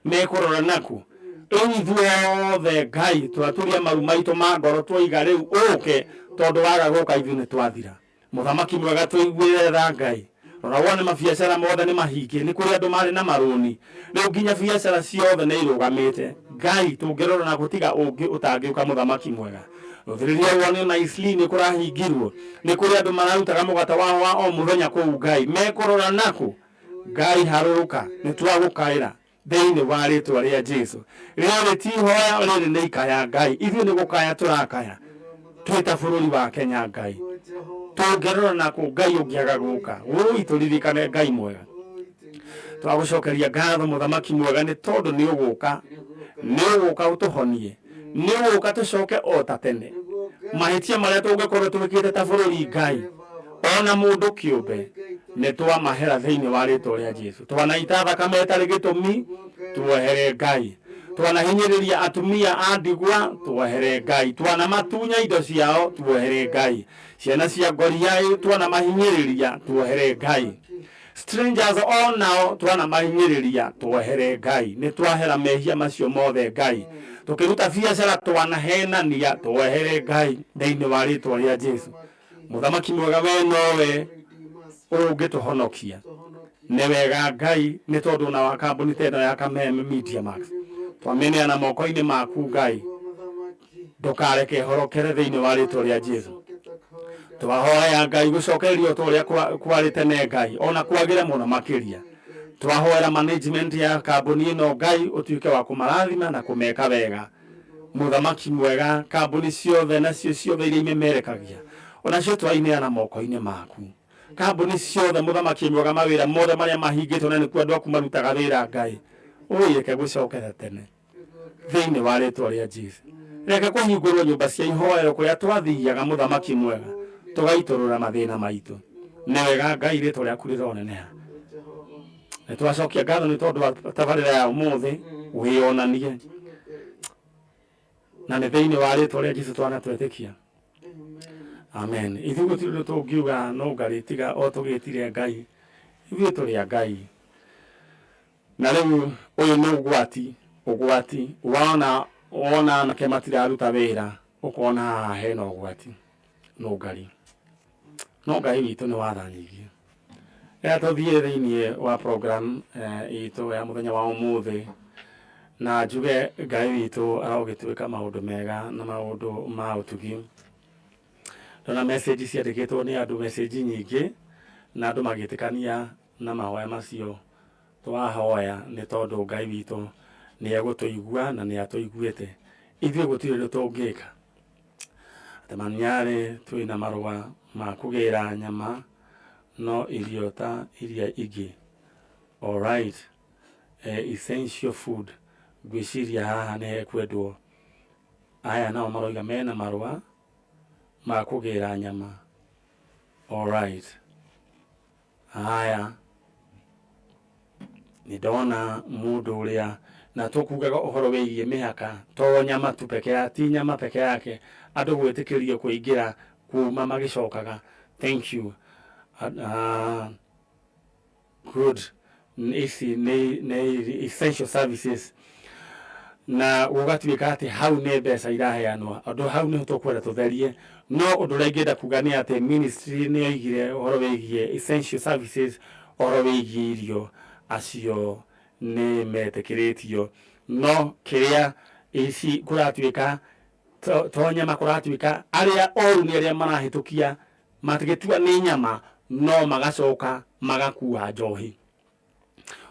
mekũrora naku. Rĩu ithuothe Ngai twaturia maru maitũ ma ngoro twoiga rĩu ũke tondũ waga gũka ithuĩ nĩ twathira. Mũthamaki mwega tũiguĩre tha Ngai. Rora wone mabiacara mothe nĩ mahinge, nĩ kũrĩ andũ marĩ na marũni rĩu nginya biacara ciothe nĩ irũgamĩte. Ngai tũngĩrora na gũtiga ũngĩ ũtangĩũka mũthamaki mwega. Rũthĩrĩria wone ona Isli nĩ kũrahingirwo, nĩ kũrĩ andũ mararutaga mũgate wao wa o mũthenya kũu Ngai mekũrora naku. Ngai harũrũka nĩ twagũkaĩra thĩinĩ wa rĩtwa rĩa Jesu. Rĩrĩ ti ihoya, rĩrĩ nĩ ikaya Ngai. Ithuĩ nĩ gũkaya tũrakaya twĩ ta bũrũri wa Kenya Ngai. Tũngĩrora nakũ Ngai ũngĩaga gũka, wũi tũririkane Ngai mwega. Twagũcokeria ngatho mũthamaki mwega nĩ tondũ nĩ ũgũka, nĩ ũgũka ũtũhonie, nĩ ũgũka tũcoke o ta tene. Mahĩtia marĩa tũngĩkorwo twĩkĩte ta bũrũri Ngai ona mũndũ kĩũmbe nĩ twamahera thĩinĩ wa rĩtwa rĩa Jesu. Twanaita thakame ĩtarĩ gĩtũmi tuohere Ngai. Twanahinyĩrĩria atumia a ndigwa tuohere Ngai. Twanamatunya indo ciao tuohere Ngai. Ciana cia ngoriai twanamahinyĩrĩria tuohere Ngai. Strangers o nao twanamahinyĩrĩria tuohere Ngai. Nĩ twahera mehia macio mothe Ngai. Tũkĩruta biacara twanahenania, twehere Ngai thĩinĩ wa rĩtwa rĩa Jesu. Mũthamaki mwega, we nowe ũngĩtũhonokia. Nĩ wega Ngai, nĩ tondũ ona wa kambuni ta ĩno ya Kameme Media Max twamĩneana moko-inĩ maku Ngai, ndũkareke ĩhorokere thĩinĩ wa rĩtwa rĩa Jesu. Twahoya Ngai gũcokererio ta ũrĩa kwarĩ tene Ngai, ona kwagĩre mũno makĩria. Twahoera management ya kambuni ĩno Ngai, ũtuĩke wa kũmarathima na kũmeka wega. Mũthamaki mwega, kambuni ciothe nacio ciothe iria imemerekagia onacio twaineana moko-inĩ maku. Kambuni ciothe, mũthamaki mwega, mawĩra mothe marĩa mahingĩtwo na nĩkuo andũ aku marutaga wĩra Ngai, ũyeke gũcokera tene thĩinĩ wa rĩtwa rĩa Jesu. Reke kũhingũrwo nyũmba cia ihoero kũrĩa twathiaga, mũthamaki mwega, tũgaitũrũra mathĩna maitũ. Nĩ wega Ngai, rĩtwa rĩaku rĩroneneha. Nĩ twacokia ngatho nĩ tondũ wa tabarĩra ya ũmũthĩ, wĩyonanie, na nĩ thĩinĩ wa rĩtwa rĩa Jesu twana twetĩkia, amen. Ithuĩ gũtirĩ ũndũ tũngiuga no ngarĩ tiga o tũgĩtire Ngai. Ithuĩ tũrĩ a Ngai. Na rĩu ũyũ nĩ ũgwati, ũgwati wona wona anake matiraruta wĩra, ũkona haha hena ũgwati nũngari, no Ngai witũ nĩ watha nyingĩ. Rĩrĩa tũthiĩ thĩinĩ wa program itũ ya mũthenya wa ũmũthĩ, na njuge Ngai witũ arogĩtuĩka maũndũ mega na maũndũ ma ũtugi. Ndona message ciandĩkĩtwo nĩ andũ, message nyingĩ, na andũ magĩtĩkania na mahoya macio twahoya, nĩ tondũ Ngai witũ nĩ egũtũigua na nĩ atũiguĩte. Ithuĩ gũtirĩ ũndũ tũngĩka. Atemaniarĩ twĩna marũa ma kũgĩra nyama no irio ta iria ingĩ. Alright, essential food, ngwĩciria haha nĩ hekwendwo. Aya nao maroiga mena marũa ma kũgĩra nyama. Alright, haya nĩ ndona mũndũ ũrĩa na tũkugaga ũhoro wĩgiĩ mĩhaka, to nyama tu peke ya, ti nyama peke yake, andũ gwĩtĩkĩrio kũingĩra kuma magĩcokaga. Thank you. Good, ici nĩ essential services, na gũgatuĩka atĩ hau nĩ mbeca iraheanwo. Ũndũ hau nĩho tũkwenda tũtherie, no ũndũ ũrĩa ingĩenda kuga nĩ atĩ ministry nĩ yoigire ũhoro wĩgiĩ essential services, ũhoro wĩgiĩ irio, acio nĩ metĩkĩrĩtio. No kĩrĩa ici kũratuĩka to nyama, kũratuĩka arĩa oru nĩ arĩa marahĩtũkia matigĩtua nĩ nyama, no magacoka magakua njohi.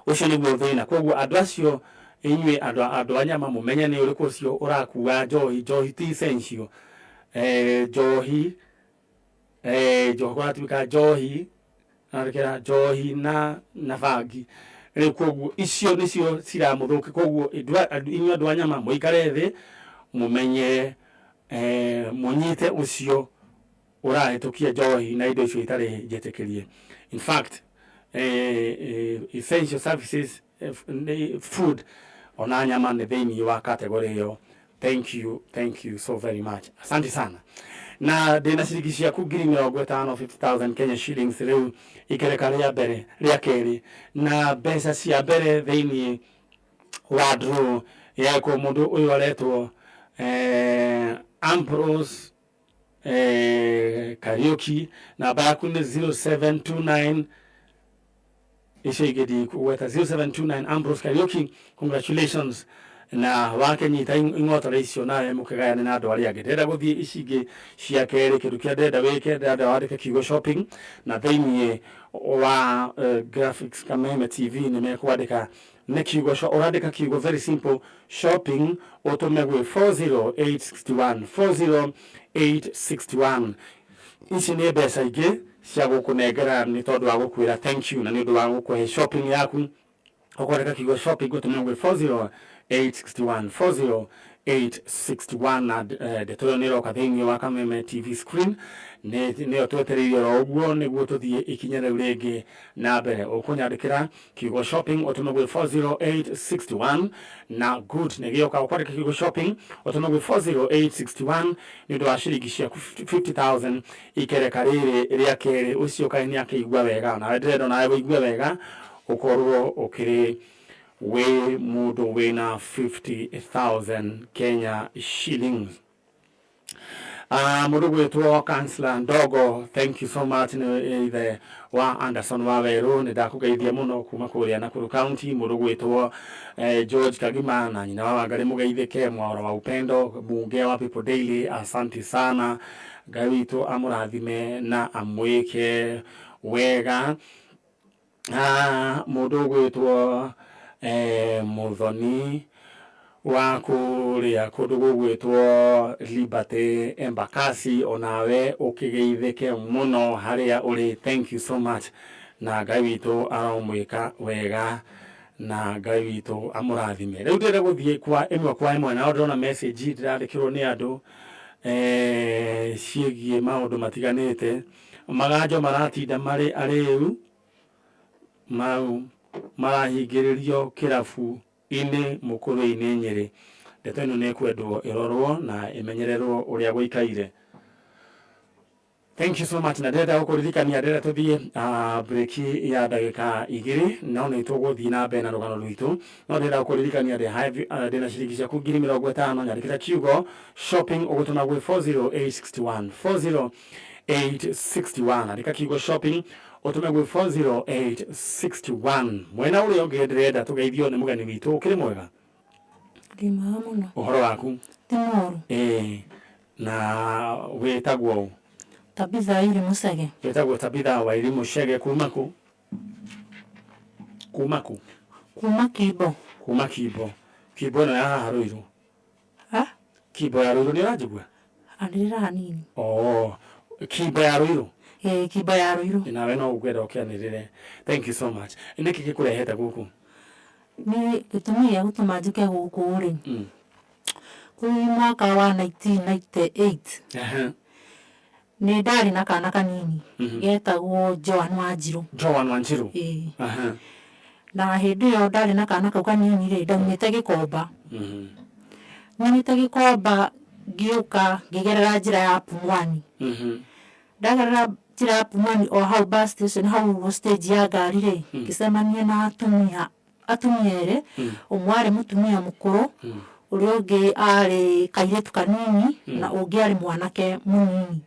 Ũcio nĩguo thĩna. Koguo andũ acio, inyuĩ andũ a nyama, mũmenye nĩ ũrĩkũ ũcio ũrakua njohi. Njohi ti essential. Njohi, kũratuĩka njohi andĩkĩra njohi na bangi rĩu, koguo icio nĩcio ciramũthũkia. Koguo inyuĩ andũ a nyama mũikare thĩ, mũmenye, mũnyite ũcio ũrahĩtũkia njohi na indo icio itarĩ njĩtĩkĩrie. In fact, essential services, food, ona nyama nĩ thĩinĩ wa category ĩyo. Thank you, thank you so very much, asante sana. Na ndĩna ciringi ciaku 50,000, 50,000 Kenya shillings. Rĩu ikereka rĩa mbere, rĩa kerĩ, na mbeca cia mbere thĩinĩ wa draw yekwo. Mũndũ ũyũ aretwo Ambrose Kariuki, namba yaku nĩ 0729, icio ingĩ ndikũgweta. 0729, Ambrose Kariuki, congratulations. Na wakenyita ing'otore icio nawe mũkĩgayane na andũ arĩa angĩ. Ndĩrenda gũthiĩ ici ingĩ cia kerĩ. Kĩndũ kĩrĩa ndĩrenda wĩke, ndĩrenda wandĩke kiugo "shopping", na thĩinĩ wa graphics Kameme TV nĩ mekwandĩka nĩ kiugo ũrandĩka kiugo very simple, "shopping", ũtũme gwĩ 40861, 40861. Ici nĩ mbeca ingĩ cia gũkũnengera nĩ tondũ wa gũkwĩra thank you na nĩ ũndũ wa gũkũhe shopping yaku. Ũkwandĩka kiugo "shopping", ũtũme gwĩ 40861, 40861, na ndeto ĩyo nĩ ĩroka thĩinĩ wa Kameme TV screen. Nĩyo twetereire oro ũguo nĩguo tũthiĩ ikinya rĩu rĩngĩ na mbere. Ũkũnyandĩkĩra kiugo "shopping", ũtũme gwĩ 40861, na good nĩ gĩoka. Ũkwandĩka kiugo "shopping", ũtũme gwĩ 40861 nĩ ũndũ wa ciringi ciaku 50,000, ikereka rĩrĩ rĩa kerĩ. Ũcio kaĩ nĩ akĩigua wega, nawe ndĩrenda nawe wĩigue wega, ũkorwo ũkĩrĩ Wĩ mũndũ wĩna 50,000 Kenya shillings. Mũndũ gwĩtwo Kansla Ndogo, thank you so much, nĩ ithe wa Anderson wa Werũ, nĩ ndakũgeithia mũno kuma kũrĩa Nakuru County. Mũndũ gwĩtwo George Kagima na nyina wa Wangari mũgeithĩke, Mwaura wa Upendo, mbunge wa People Daily, asanti sana. Ngai witũ amũrathime na amwĩke wega. Mũndũ ũgwĩtwo Muthoni wa kũrĩa kũndũ gũgwĩtwo Liberty Embakasi, onawe ũkĩgeithĩke mũno harĩa ũrĩ, thank you so much, na Ngai witũ aromwĩka wega na Ngai witũ amũrathime. Rĩu ndĩrenda gũthiĩ kwa ĩmwe kwa ĩmwe, na ndĩrona message ndĩrandĩkĩrwo nĩ andũ ciĩgiĩ maũndũ matiganĩte. Maganjo maratinda marĩ arĩu mau marahingĩrĩrio kĩrabu-inĩ Mũkũrwe-inĩ Nyĩrĩ. Ndeto ĩno nĩ ĩkwendwo ĩrorwo na ĩmenyererwo ũrĩa gũikaire. Thank you so much, na ndĩrenda gũkũririkania, ndĩrenda tũthiĩ break ya ndagĩka 2, no nĩ tũgũthiĩ na mbere na rũgano rwitũ, no ndĩrenda gũkũririkania ndĩna ciringi ciaku 50,000. Nyandĩkĩra kiugo shopping ũgũtũma gwĩ 40861, 40861. Andĩka kiugo shopping ũtũme gwĩ 40861. Mwena ũrĩa ũngĩ ndĩrenda tũgeithio nĩ mũgeni witũ. Ũkĩrĩ mwega? Ndĩ mwega mũno. Ũhoro waku? Ti mũru. Ĩĩ, na wĩtagwo ũ? Tabitha Iri Mũcege. Wĩtagwo Tabitha Wairi Mũcege, kuma kũ? Kuma kũ? Kuma Kimbo. Kuma Kimbo. Kimbo ĩno ya haha Ruiru? Ha? Kimbo ya Ruiru, nĩ ũranjigua? Anĩrĩra hanini. Oh, Kimbo ya Ruiru. Ĩĩ, Kimbo ya Ruiru. Nawe no ũkwenda ũkĩanĩrĩre. Thank you so much. Nĩkĩ gĩkũrehete gũkũ? Nĩ gĩtũmi gĩa gũtũma njũke gũkũ rĩ, kwĩ mwaka wa 1998 nĩ ndarĩ na kana kanini getagwo Joan Wanjirũ. Joan Wanjirũ. Ĩĩ. Na hĩndĩ ĩyo ndarĩ na kana kau kanini rĩ, ndaumĩte Gĩkomba. Nyumĩte Gĩkomba ngĩũka ngĩgerera njĩra ya Pumwani. Ndagerera njĩra ya Pumwani o hau bus station, hau ũguo stage ya ngari rĩ, ngĩcemania na atumia erĩ. Ũmwe arĩ mũtumia mũkũrũ, ũrĩa ũngĩ arĩ kairĩtu kanini, na ũngĩ arĩ mwanake mũnini.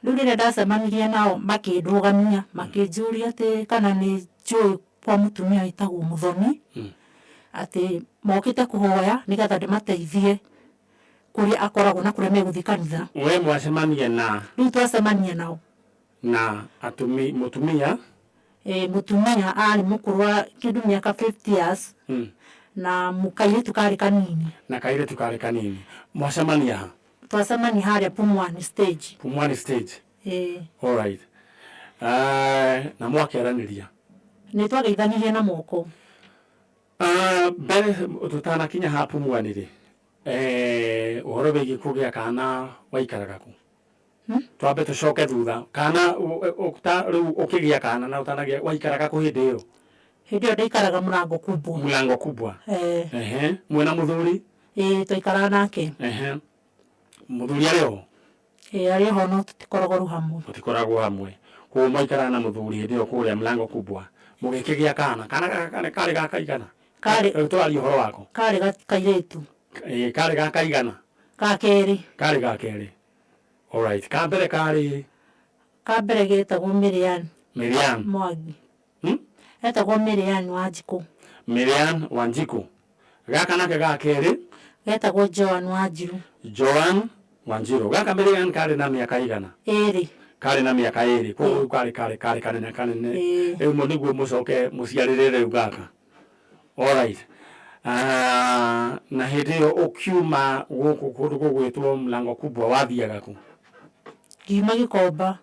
Rĩu rĩrĩa ndacemanirie nao makĩndũgamia, makĩnjũria atĩ kana nĩ njũĩ kwa mũtumia wĩtagwo Mũthoni, atĩ mokĩte kũhoya nĩgetha ndĩmateithie kũrĩa akoragwo na kũrĩa megũthiĩ kanitha. We mwacemania na? Rĩu twacemania nao. Na mũtumia? Ĩĩ, mũtumia arĩ mũkũrũ wa kĩndũ mĩaka 50 years, na kairĩtu karĩ kanini. Na kairĩtu karĩ kanini. Mwacemania ha? Twacemania harĩa Pumwani stage. Pumwani stage. Ĩĩ. All right. Na mwakĩaranĩria? Nĩ twageithanirie na moko. Mbere tũtanakinya ha Pumwani rĩ, ũhoro wĩgiĩ kũgĩa kana waikaraga kũ? Twambe tũcoke thutha. Kana rĩu ũkĩgĩa kana na ũtanagĩa, waikaraga kũ hĩndĩ ĩyo? Hĩndĩ ĩyo ndaikaraga Mlango Kubwa. Mlango Kubwa. Ehe. Mwĩna mũthuri? Ĩĩ, twaikaraga nake. Ehe. Mũthuri arĩ oho? Ĩĩ, arĩ oho, no tũtikoragwo rĩu hamwe. Mũtikoragwo hamwe. Koguo mwaikaraga na mũthuri hĩndĩ ĩyo kũrĩa Mlango Kubwa. Mũgĩkĩgĩa kana. Kana gaka karĩ ga kaigana? Karĩ. Rĩu tũraria ũhoro wako. Karĩ kairĩtu. Ĩĩ, karĩ ga kaigana? Ga kerĩ. Karĩ ga kerĩ. All right. Ka mbere karĩ? Ka mbere getagwo Miriam. Miriam. Mwangi. Etagwo Miriam Wanjikũ. Miriam Wanjikũ. Gaka nake ga kerĩ? Getagwo Joan Wanjiru. Joan Wanjiru. Gaka Miriam karĩ na mĩaka igana? Ĩrĩ. Karĩ na mĩaka ĩrĩ. Koguo karĩ karĩ karĩ kanene kanene. Rĩu nĩguo mũcoke mũciarĩre rĩu gaka. All right. Na hĩndĩ ĩyo ũkiuma gũkũ kũndũ gũgwĩtwo Mlango Kubwa wathiaga kũ? Ngiuma Gĩkomba.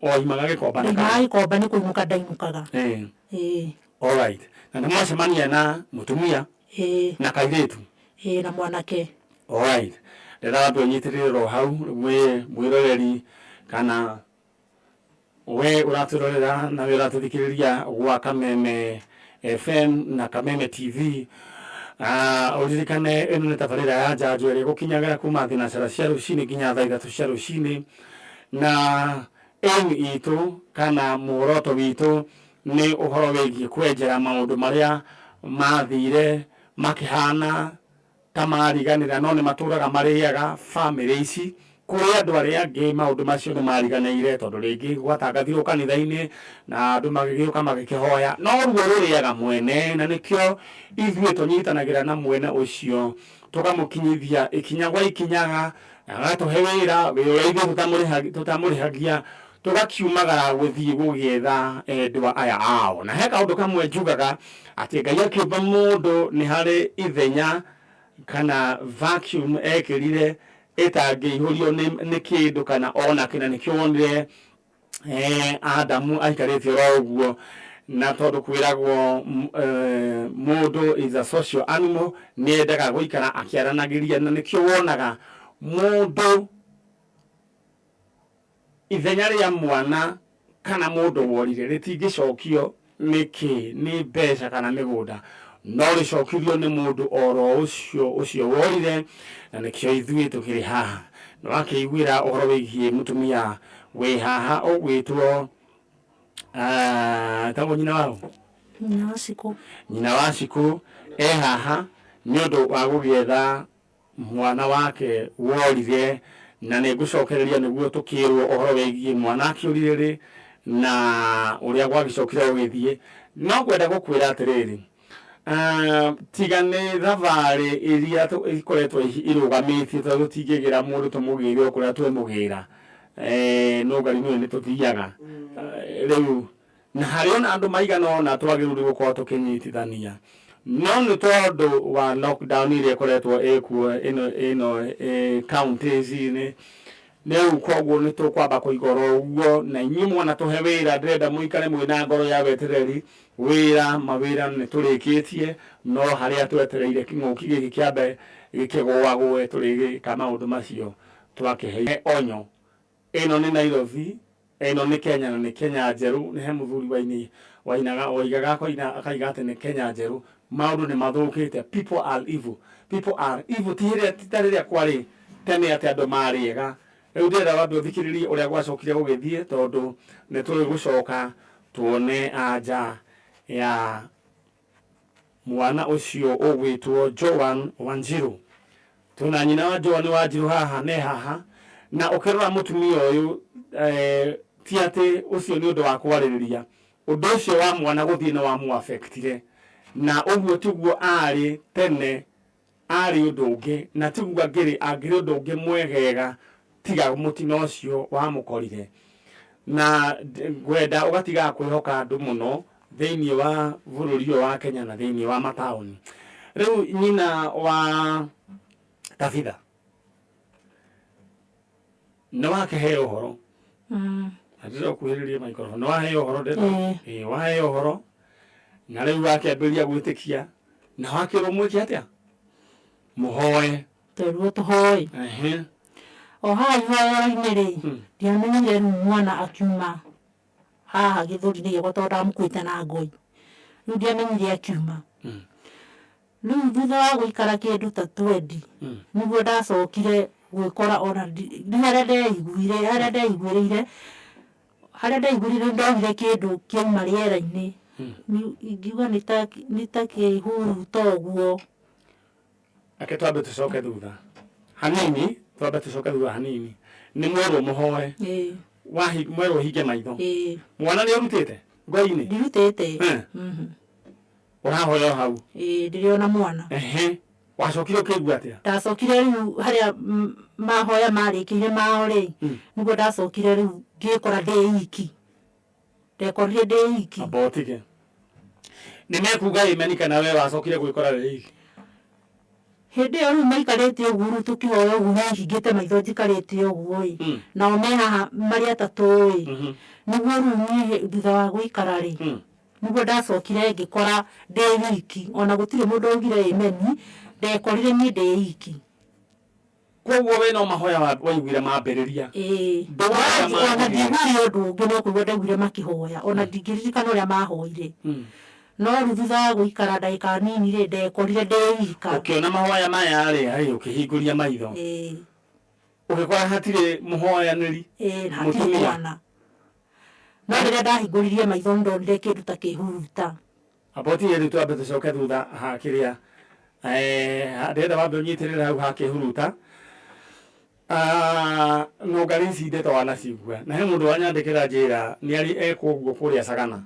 Oimaga Gĩkomba na Ndaimaga Gĩkomba, nĩ kũinũka ndainũkaga. Ĩĩ. All right. Na nĩ mwacemania na mũtumia? Ĩĩ. Na kairĩtu? Ĩĩ, na mwanake. All right. Ndĩrenda wambe ũnyitĩrĩre ro hau mwĩ mwĩroreri kana we ũratwĩrorera na we ũratũthikĩrĩria gwa Kameme FM na Kameme TV. Ũririkane ĩno nĩ tabarĩra ya njanjo ĩrĩa ĩgũkinyagĩra kuma thinacara cia rũcinĩ nginya thaa 3 cia rũcinĩ, na aim itũ kana muoroto witũ nĩ ũhoro wĩgiĩ kwenjera maũndũ marĩa Mathire makĩhana ta mariganĩra, no nĩ matũraga marĩaga bamĩrĩ ici. Kũrĩ andũ arĩa angĩ maũndũ macio nĩ mariganĩire, tondũ rĩngĩ gwatangathirwo kanitha-inĩ na andũ magĩgĩũka magĩkĩhoya, no ruo rũrĩaga mwene, na nĩkĩo ithuĩ tũnyitanagĩra na mwene ũcio, tũkamũkinyithia ikinya gwa ikinyaga, agatũhe wĩra, wĩra ũrĩa ithuĩ tũtamũrĩhagia, tũgakiumagara gũthiĩ gũgĩetha endwa aya ao. Na he kaũndũ kamwe njugaga atĩ Ngai akĩũmba mũndũ nĩ harĩ ithenya kana vacuum ekĩrire ĩtangĩihũrio nĩ kĩndũ kana ona kĩ, na nĩkĩo wonire Adamu aikarĩte oro ũguo. Na tondũ kwĩragwo mũndũ is a social animal, nĩ endaga gũikara akĩaranagĩria, na nĩkĩo wonaga mũndũ ithenya rĩa mwana kana mũndũ worire rĩtingĩcokio nĩ kĩ, nĩ mbeca kana mĩgũnda, no rĩcokirio nĩ mũndũ oro ũcio ũcio worire, na nĩkĩo ithuĩ tũkĩrĩ haha. Nĩ wakĩiguĩra ũhoro wĩgiĩ mũtumia wĩ haha ũgwĩtwo etagwo nyina wao? Nyina wa Cikũ. Nyina wa Cikũ e haha nĩ ũndũ wa gũgĩetha mwana wake worire, na nĩ ngũcokereria nĩguo tũkĩrwo ũhoro wĩgiĩ mwana akĩũrire rĩ na ũrĩa gwagĩcokire gũgĩthiĩ. No ngwenda gũkwĩra atĩrĩrĩ, tiga nĩ thabarĩ iria ikoretwo irũgamĩtie, tondũ tũtingĩgĩra mũndũ tũmũgĩre o kũrĩa twemũgĩra, no ngari nĩ tũthiaga rĩu, na harĩ ona andũ maigana ũna twagĩrĩirwo nĩ gũkorwo tũkĩnyitithania, no nĩ tondũ wa lockdown ĩrĩa ĩkoretwo ĩkuo ĩno ĩno counties-inĩ rĩu, koguo nĩ tũkwamba kũiga oro ũguo. Na inyuĩ mwana tũhe wĩra, ndĩrenda mũikare mwĩna ngoro ya wetereri. Wĩra mawĩra nĩ tũrĩkĩtie, no harĩa twetereire kĩng'ũki gĩkĩ kĩambe gĩkĩgũagũe tũrĩgĩka maũndũ macio twakĩheire onyo. Ĩno nĩ Nairobi, ĩno nĩ Kenya, na nĩ Kenya njerũ. Nĩ he mũthuri waini wainaga waigaga akoina akaiga atĩ nĩ Kenya njerũ. Maũndũ nĩ mathũkĩte, people are evil, people are evil. Ti rĩrĩa, ti ta rĩrĩa kwarĩ tene atĩ andũ marĩ ega. Rĩu ndĩrenda wambe ũthikĩrĩrie ũrĩa gwacokire gũgĩthiĩ, tondũ nĩ tũrĩ gũcoka tuone anja ya mwana ũcio ũgwĩtwo Joan Wanjiru. Twĩna nyina wa Joan Wanjiru haha, ne haha, na ũkĩrora mũtumia ũyũ, ti atĩ ũcio nĩ ũndũ wa kwarĩrĩria. Ũndũ ũcio wa mwana gũthiĩ nĩ wamũ-affectire, na ũguo tiguo arĩ tene, arĩ ũndũ ũngĩ, na tiguo angĩrĩ angĩrĩ ũndũ ũngĩ mwegega tiga mũtino ũcio wamũkorire. Na ngwenda ũgatigaga kwĩhoka andũ mũno thĩinĩ wa bũrũri ũyũ wa Kenya na thĩinĩ wa mataũni. Rĩu nyina wa Tabitha nĩ wakĩheo ũhoro, na ndĩrenda ũkuhĩrĩrie microphone. Nĩ waheo ũhoro, ndĩrenda ĩĩ, waheo ũhoro, na rĩu wakĩambĩrĩria gwĩtĩkia, na wakĩrwo mwĩke atĩa? Mũhoe. Twerirwo tũhoe. O haha ihoero-inĩ rĩ, ndiamenyire rĩu mwana akiuma haha gĩthũri-inĩ gĩakwa, tondũ ndamũkuĩte na ngoi. Rĩu ndiamenyire akiuma. Rĩu thutha wa gũikara kĩndũ ta 20, nĩguo ndacokire gwĩkora ona nĩ harĩa ndeiguire, harĩa ndeiguĩrĩire, harĩa ndeiguĩrĩire, ndonire kĩndũ kĩauma rĩera-inĩ. Ingiuga nĩ ta kĩhuruta ũguo. Reke twambe tũcoke thutha hanini, twambe tũcoke thutha hanini. Nĩ mwerwo mũhoe? Ĩĩ. Wahi mwerwo hinge maitho? Ĩĩ. Mwana nĩ ũrutĩte ngoi-inĩ? Ndirutĩte. Ũrahoya o hau? Ĩĩ, ndĩrĩ ona mwana. Ehe, wacokire ũkĩigua atĩa? Ndacokire rĩu harĩa mahoya marĩkĩire mao rĩ, nĩguo ndacokire rĩu ngĩkora ndĩ iki, ndekorire ndĩ iki. Amba ũtige, nĩ mekuga ĩmeni kana we wacokire gwĩkora wĩ iki? Hĩndĩ ĩyo rĩu maikarĩte ũguo, rĩu tũkĩhoya ũguo, niĩ hingĩte maitho njikarĩte ũguo ĩ, nao me haha marĩ atatũ ĩ, nĩguo rĩu niĩ thutha wa gũikara rĩ, nĩguo ndacokire ngĩkora ndĩ wiki. Ona gũtirĩ mũndũ waugire ĩmeni, ndekorire niĩ ndĩ iki. Koguo we no mahoya waiguire mambĩrĩria? Ĩĩ. Ndũhoya Ona mambĩrĩria. ndiaiguire ũndũ ũngĩ, no kũigua ndaiguire makĩhoya. Ona ndingĩririkana ũrĩa mahoire, no rĩu thutha wa gũikara ndagĩka nini rĩ, ndekorire ndĩ ika. Ũkĩona mahoya maya rĩ, harĩ ũkĩhingũria maitho? Ĩĩ. Ũgĩkora hatirĩ mũhoyanĩri? Ĩĩ, na hatirĩ Mũtumia. mwana. No rĩrĩa ndahingũririe maitho, nĩ ndonire kĩndũ ta kĩhuruta. Aboti rĩu twambe tũcoke thutha ha kĩrĩa ndĩrenda wambe ũnyitĩrĩre hau ha kĩhuruta. Ah, nũngari ici ndeto wanacigua na he mũndũ wanyandĩkĩra njĩra nĩ arĩ ekwo ũguo kũrĩa Sagana.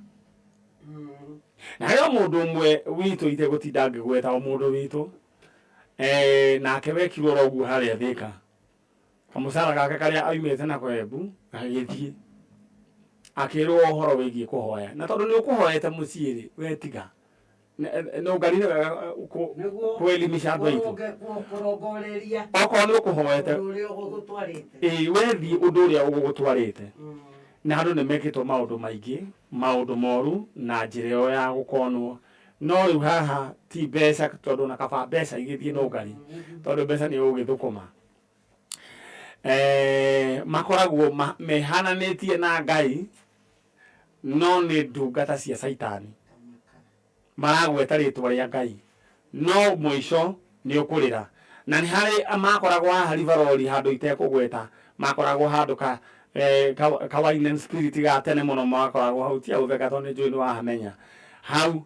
Na he o mũndũ ũmwe witũ itegũtinda ngĩgweta o mũndũ witũ nake wekirwo oro ũguo harĩa Thĩka. Kamũcara gake karĩa aumĩte nako Embu gagĩthiĩ akĩrwo ũhoro wĩgiĩ kũhoya. Na tondũ nĩ ũkũhoete mũciĩ rĩ, we tiga. Nũngari nĩ wega kuelimisha andũ aitũ. Kũrongoreria Okorwo nĩ ũkũhoete ũndũ ũrĩa ũgũgũtwarĩte. Ĩĩ, wethiĩ ũndũ ũrĩa ũgũgũtwarĩte. Na andũ nĩ mekĩtwo maũndũ maingĩ, maũndũ moru na njĩra ĩyo ya gũkonwo. No rĩu haha ti mbeca tondũ ona kaba mbeca igĩthiĩ nũngari tondũ mbeca nĩ ũgũgĩthũkũma. Makoragwo mehananĩtie na Ngai no nĩ ndungata cia Caitani. Maragweta rĩtwa rĩa Ngai no mũico nĩ ũkũrĩra. Na nĩ harĩ makoragwo haha Rivaroli handũ itekũgweta, makoragwo handũ ka ka wine and spirit ga tene mũno makoragwo hau, ti hau theka tondũ nĩ njũĩ nĩ wahamenya. Hau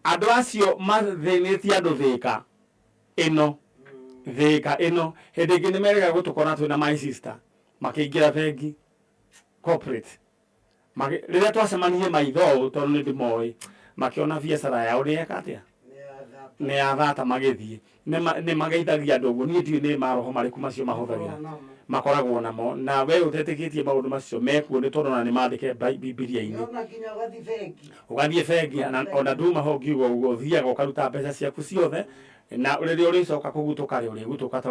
andũ acio mathĩnĩtie andũ Thĩka ĩno, Thĩka ĩno, hĩndĩ ĩngĩ nĩ merĩga gũtũkora twĩna my sister makĩingĩra bengi corporate. Rĩrĩa twacemanirie maitho ũũ tondũ nĩ ndĩmoĩ, makĩona biacara yao nĩ yeka atĩa? Nĩ ya thata magĩthiĩ. Nĩ mageithagia andũ ũguo. Niĩ ndiũĩ nĩ maroho marĩkũ macio mahũthagĩra. Makoragwo namo. Na we ũtetĩkĩtie maũndũ macio mekuo nĩ tondũ ona nĩ mandĩke Bibilia-inĩ. Nĩona nginya ũgathiĩ bengi. Ũgathiĩ bengi, ona nduma ho ngiuga ũguo, ũthiaga ũkaruta mbeca ciaku ciothe, na rĩrĩa ũrĩcoka kũgutũka rĩ, ũrĩgutũka ta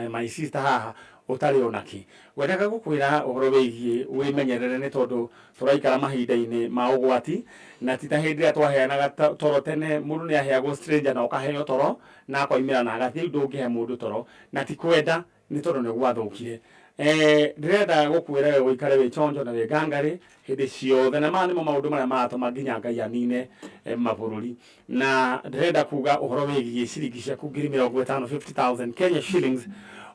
my sister haha ũtarĩ ona kĩ. Ngwendaga gũkwĩra ũhoro wĩgiĩ wĩmenyerere nĩ tondũ tũraikara mahinda-inĩ ma ũgwati, na ti ta hĩndĩ ĩrĩa twaheanaga toro tene, mũndũ nĩ aheagwo stranger na ũkaheo toro na akoimĩra na agathiĩ, rĩu ndũngĩhe mũndũ toro, na ti kwenda nĩ tondũ nĩ gwathũkire. Ndĩrenda gũkwĩra we ũikare wĩ chonjo na wĩ ngangarĩ hĩndĩ ciothe, na maya nĩmo maũndũ marĩa maratũma nginya Ngai anine mabũrũri. Na ndĩrenda kuga ũhoro wĩgiĩ ciringi ciaku ngiri mĩrongo ĩtano, 50,000 Kenya shillings.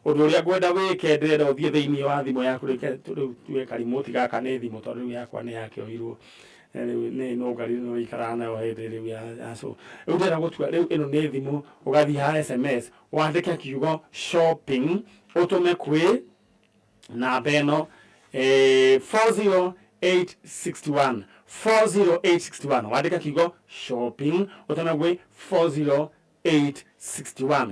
Ũndũ ũrĩa ngwenda wĩke, ndĩrenda ũthiĩ thĩinĩ wa thimũ yaku, reke rĩu tuge karimoti gaka nĩ thimũ tondũ rĩu yakwa nĩ yakĩoirwo. Rĩu nĩ nũngari nĩ ũikaraga nayo hĩndĩ rĩu ya so. Rĩu ndĩrenda gũtua rĩu ĩno nĩ thimũ, ũgathiĩ ha SMS, wandĩke kiugo shopping, ũtũme kwĩ namba ĩno, 40861, 40861, wandĩke kiugo shopping ũtũme gwĩ 40861.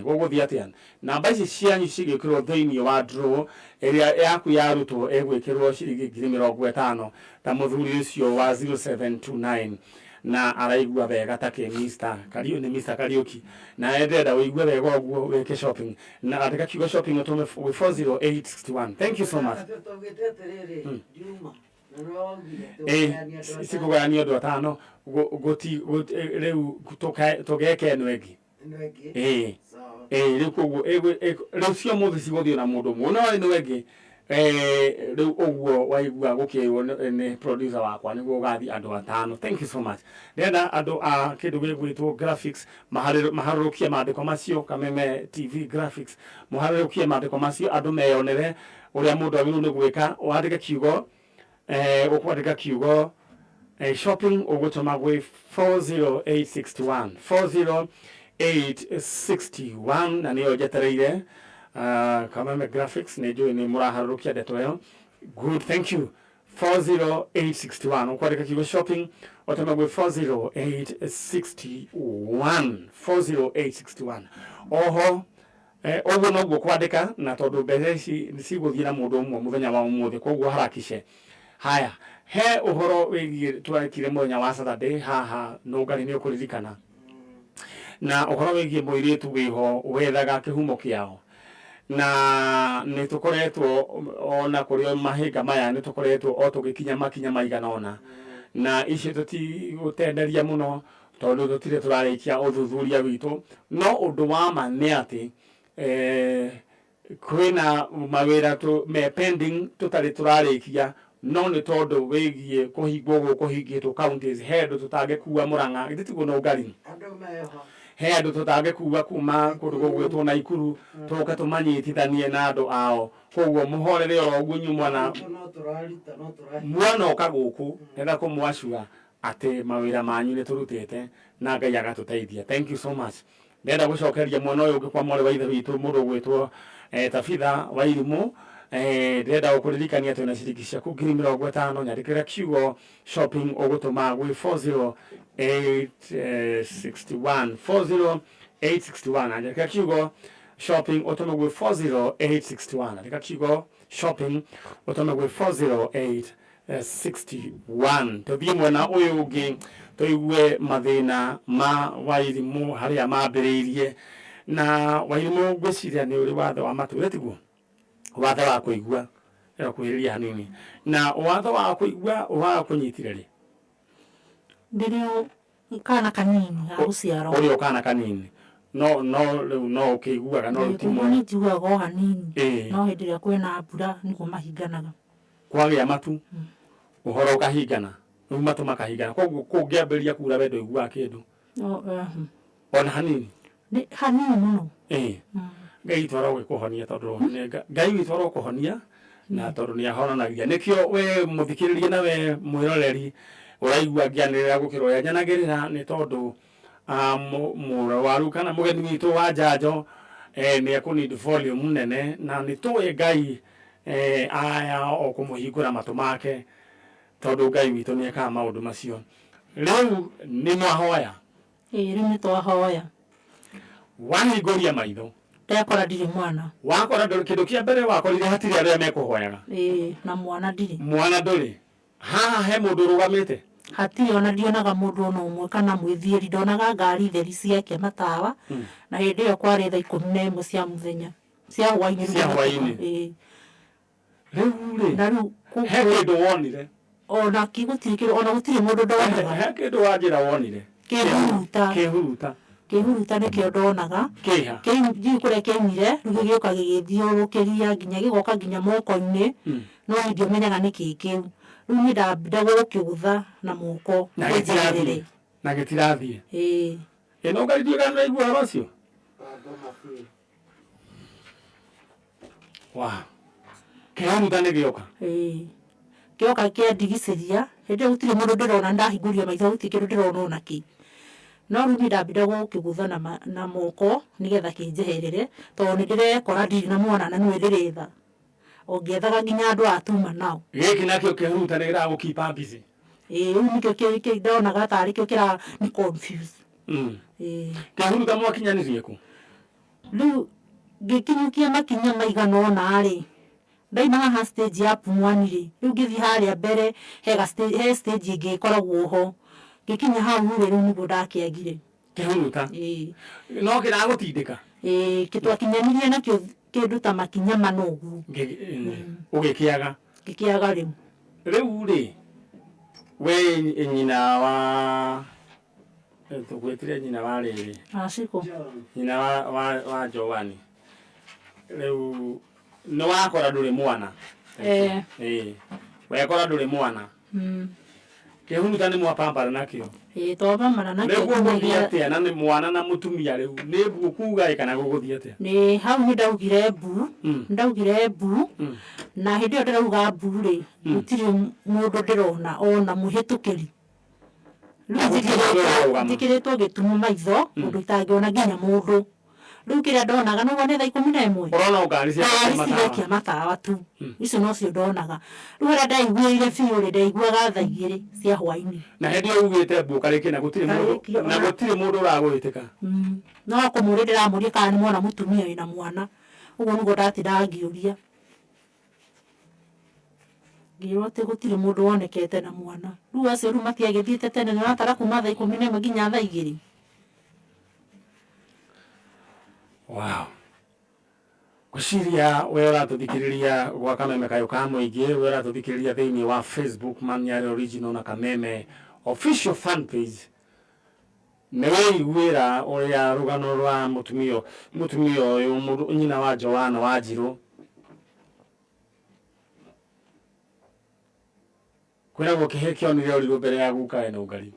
Gũgũthiĩ atĩa? Namba ici cianyu cigĩkĩrwo thĩinĩ wa draw ĩrĩa yaku yarutwo ĩgwĩkĩrwo ciringi ngiri mĩrongo ĩtano ta mũthuri ũcio wa 0729 na araigua wega ta kĩ Mister Kariuki, nĩ Mister Kariuki, na ndĩrenda ũigue wega ũguo wĩke shopping na andĩka kiugo shopping ũtũme gwĩ 40861. Thank you so much. Tũgĩte atĩrĩrĩ, Juma, na nĩwe waugire tũgayanie andũ atano. Cikũgayanio andũ atano, rĩu tũgeke ĩno ĩngĩ. Ĩno ĩngĩ? Ĩĩ. Sawa. Ĩĩ, rĩu koguo, rĩu cio mũthĩ cigũthiĩ na mũndũ ũmwe. No ĩno ĩngĩ, rĩu ũguo waigua gũkĩrwo nĩ producer wakwa nĩguo ũgathiĩ andũ atano. Thank you so much. Ndĩrenda andũ a kĩndũ gĩgwĩtwo graphics maharũrũkie maandĩko macio, Kameme TV graphics, mũharũrũkie maandĩko macio andũ meyonere ũrĩa mũndũ agĩrĩirwo nĩ gwĩka. Wandĩke kiugo, ũkwandĩka kiugo shopping ũgũtũma gwĩ 40861, 40861, na nĩyo njetereire. Kameme graphics nĩ njũĩ nĩ mũraharũrũkia ndeto ĩyo. Good, thank you. 40861, ũkwandĩka kiugo shopping ũtũme gwĩ 40861, 40861. Oho ũguo noguo kwandĩka, na tondũ mbeca ici cigũthiĩ na mũndũ ũmwe mũthenya wa ũmũthĩ, koguo harakishe. Haya, he ũhoro wĩgiĩ twekire mũthenya wa Saturday haha Nũngari, nĩ ũkũririkana, na ũhoro wĩgiĩ mũirĩtu wĩho wethaga kĩhumo kĩao, na nĩ tũkoretwo ona kũrĩ mahĩnga maya, nĩ tũkoretwo o tũgĩkinya makinya maigana ũna, na icio tũtigũtenderia mũno tondũ tũtirĩ tũrarĩkia ũthuthuria witũ. No ũndũ wa ma nĩ atĩ kwĩna mawĩra me pending tũtarĩ tũrarĩkia, no nĩ tondũ wĩgiĩ kũhingwo gũkũ kũhingĩtwo counties, he andũ tũtangĩkua Mũrang'a, githĩ tiguo Nũngari? Andũ meho. He andũ tũtangĩkua kuma kũndũ gũgwĩtwo Naikuru tũke tũmanyitithanie na andũ ao. Koguo mũhorere oro ũguo inyuĩ mwana. No tũraruta, no tũrahingia. Mwana oka gũkũ ndĩrenda kũmwacua. Atĩ mawĩra manyu nĩ tũrutĩte na Ngai agatũteithia. Thank you so much. Ndĩrenda gũcokeria mwena ũyũ ũngĩ kwa mwarĩ wa ithe witũ mũndũ ũgwĩtwo Tabitha Wairimũ. Ndĩrenda gũkũririkania atĩ wĩna ciringi ciaku 50,000, nyandĩkĩra kiugo shopping ũgũtũma gwĩ 40861, 40861. Andĩka kiugo shopping ũtũme gwĩ 40861. Andĩka kiugo shopping ũtũme gwĩ 40861. Tũthiĩ mwena ũyũ ũngĩ tũigue mathĩna ma Wairimũ harĩa mambĩrĩirie. Na Wairimũ, ngwĩciria nĩ ũrĩ wathe wa matũ, tiguo? Wathe wa kũigua, ĩro kuhĩrĩria hanini. Na wathe wa kũigua wakũnyitire rĩ? Ndĩrĩ o kana kanini ga gũciarwo. Ũrĩ o kana kanini, no no rĩu no ũkĩiguaga, no rĩu ti kũigua nĩ njiguaga o hanini. No hĩndĩ ĩrĩa kwĩna mbura nĩguo mahinganaga. Kwagĩa matu, ũhoro ũkahingana, rĩu matũ makahingana, koguo kũngĩambĩrĩria kura we ndũiguaga kĩndũ ona hanini? Nĩ hanini mũno. Ngai witũ arogĩkũhonia, tondũ Ngai witũ arokũhonia, na tondũ nĩ ahonanagia. Nĩkĩo we mũthikĩrĩria na we mwĩroreri ũraigua ngĩanĩrĩra gũkĩra ũrĩa nyanagĩrĩra, nĩ tondũ mũrwaru kana mũgeni witũ wa njanjo nĩ ekũ need volume nene, na nĩ tũĩ Ngai aya o kũmũhingũra matũ make, tondũ Ngai witũ nĩ ekaga maũndũ macio. Rĩu nĩ mwahoya? Ĩĩ, rĩu nĩ twahoya. Wahingũria maitho? Ndekora ndirĩ mwana. Wakora ndũrĩ, kĩndũ kĩa mbere wakorire hatirĩ arĩa mekũhoyaga. Ĩĩ, na mwana ndirĩ. Mwana ndũrĩ. Haha he mũndũ ũrũgamĩte? Hatirĩ, ona ndionaga mũndũ ona ũmwe kana mwĩthiĩri, ndonaga ngari theri ciakia matawa. Na hĩndĩ ĩyo kwarĩ thaa 11 cia mũthenya, cia hwainĩ. Cia hwainĩ. Ĩĩ. Rĩu rĩ, Na rĩu he kĩndũ wonire? Ona ki gũtirĩ kĩndũ, ona gũtirĩ mũndũ ndonaga. He kĩndũ wanjĩra wonire? Kĩhuruta. Kĩhuruta. Kĩhuruta nĩkĩo ndonaga. Kĩha? Kĩu ndiũĩ kũrĩa kĩaumire, rĩu gĩgĩũka gĩgĩthiũrũrũkĩria nginya gĩgoka nginya moko-inĩ, no niĩ ndiomenyaga nĩkĩ kĩu. Rĩu niĩ ndambire gũkĩgũtha na moko. Na gĩtirathiĩ? Na gĩtirathiĩ? Ĩĩ. Ĩno Ngai, ndiũĩ kana nĩũraigua ũhoro ũcio. Ngoma biũ. Wa kĩhuruta nĩ gĩoka? Ĩĩ, kĩoka kĩandigicĩria. Hĩndĩ ĩyo gũtirĩ mũndũ ndĩrona, ndahingũria maitho gũtirĩ kĩndũ ndĩrona ona kĩ. No rĩu niĩ ndambire gũkĩgũtha na moko nĩgetha kĩnjeherere, tondũ nĩ ndĩrekora ndirĩ na mwana na nĩwe ndĩretha, o ngĩethaga nginya andũ a tuma nao. Gĩkĩ nakĩo kĩhuruta nĩ kĩragũkipa busy? Ĩĩ, rĩu nĩkĩo ndonaga tarĩ kĩo kĩra ni confuse. Ĩĩ. Kĩhuruta mwakinyanirie kũ? Rĩu ngĩkinyũkia makinya maigana ũna rĩ, ndaima haha stage ya Pumwani rĩ, rĩu ngĩthiĩ harĩa mbere he ga stage, he stage ĩngĩ ĩkoragwo ho, ngĩkinya hau rĩ, rĩu nĩguo ndakĩagire. Kĩhuruta? Ĩĩ. No kĩragũtindĩka? Ĩĩ, twakinyanirie nakĩo kĩndũ ta makinya mana ũguo. Ũgĩkĩaga? Ngĩkĩaga rĩu. Rĩu rĩ, we nyina wa tũgwĩtire nyina wa rĩrĩ? Aciko. Nyina wa Joani, rĩu nĩ wakora ndũrĩ mwana? Eh. Ĩĩ, wekora ndũrĩ mwana. Kĩhuruta nĩ mwapambana nakĩo? Ĩĩ, twapambana nakĩo. Rĩu gũgũthiĩ atĩa na nĩ mwana na mũtumia? Rĩu nĩ mbu kuga ĩ kana gũgũthiĩ atĩa? Nĩ hau nĩ ndaugire mbu. Ndaugire mbu. Na hĩndĩ ĩyo ndĩrauga mbu rĩ, gũtirĩ mũndũ ndĩrona ona mũhĩtũkĩri. Rĩu Gũtirĩ mũndũ ũrarũgama. Njĩkĩrĩtwo gĩtumu maitho ũndũ itangĩona nginya mũndũ. Rĩu kĩrĩa ndonaga nĩguo nĩ thaa 11. Ũrona o ngari cia ngari matawa. Cigakia matawa tu, icio nocio ndonaga. Rĩu harĩa ndaiguĩire biũ rĩ, ndaiguaga thaa 2 cia hwainĩ. Na hĩndĩ ĩyo ugĩte mbu ũkarĩkia na gũtirĩ mũndũ Ngarĩkia, na gũtirĩ mũndũ ũragũĩtĩka? No kũmũria ndĩramũria kana nĩ mwana mũtumia wĩna mwana, ũguo nĩguo ndatindaga ngĩũria, ngĩrwo atĩ gũtirĩ mũndũ wonekete na mwana. Rĩu acio rĩu matiagĩthiĩte tene, nĩ ũratara kuma thaa 11 nginya thaa 2. Wow. Ngwĩciria we ũratũthikĩrĩria gwa Kameme Kayũ ka Mũingĩ, we ũratũthikĩrĩria thĩinĩ wa Facebook Manyare Original na Kameme Official fan page, nĩ weiguĩra ũrĩa rũgano rwa mũtumia ũyũ, nyina wa Joana Wanjirũ. Kwĩragwo kĩhĩ kĩonire ũrirũ mbere ya guka ena ũngari.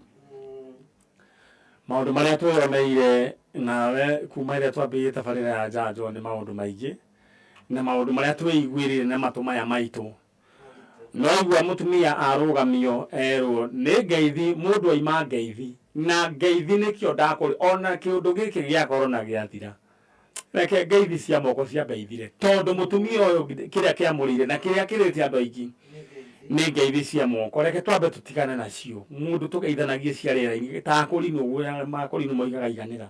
Maũndũ marĩa twĩyoneire nawe kuma ĩrĩa twambĩrĩirie tabarĩra ya njanjo nĩ maũndũ maingĩ, na maũndũ marĩa twĩiguĩrĩire na matũ maya maitũ. No igua mũtumia arũgamio erwo nĩ ngeithi, mũndũ aima ngeithi na ngeithi nĩkĩo ndakũrĩ ona kĩũndũ gĩkĩ gĩa korona gĩathira, reke ngeithi cia moko ciambe ithire, tondũ mũtumia ũyũ kĩrĩa kĩamũrĩire na kĩrĩa kĩrĩte andũ aingĩ nĩ ngeithi cia moko. Reke twambe tũtigane nacio, mũndũ tũgeithanagie cia rĩera-inĩ ta akũrinũ ũguo, akũrinũ moigaga iganĩra.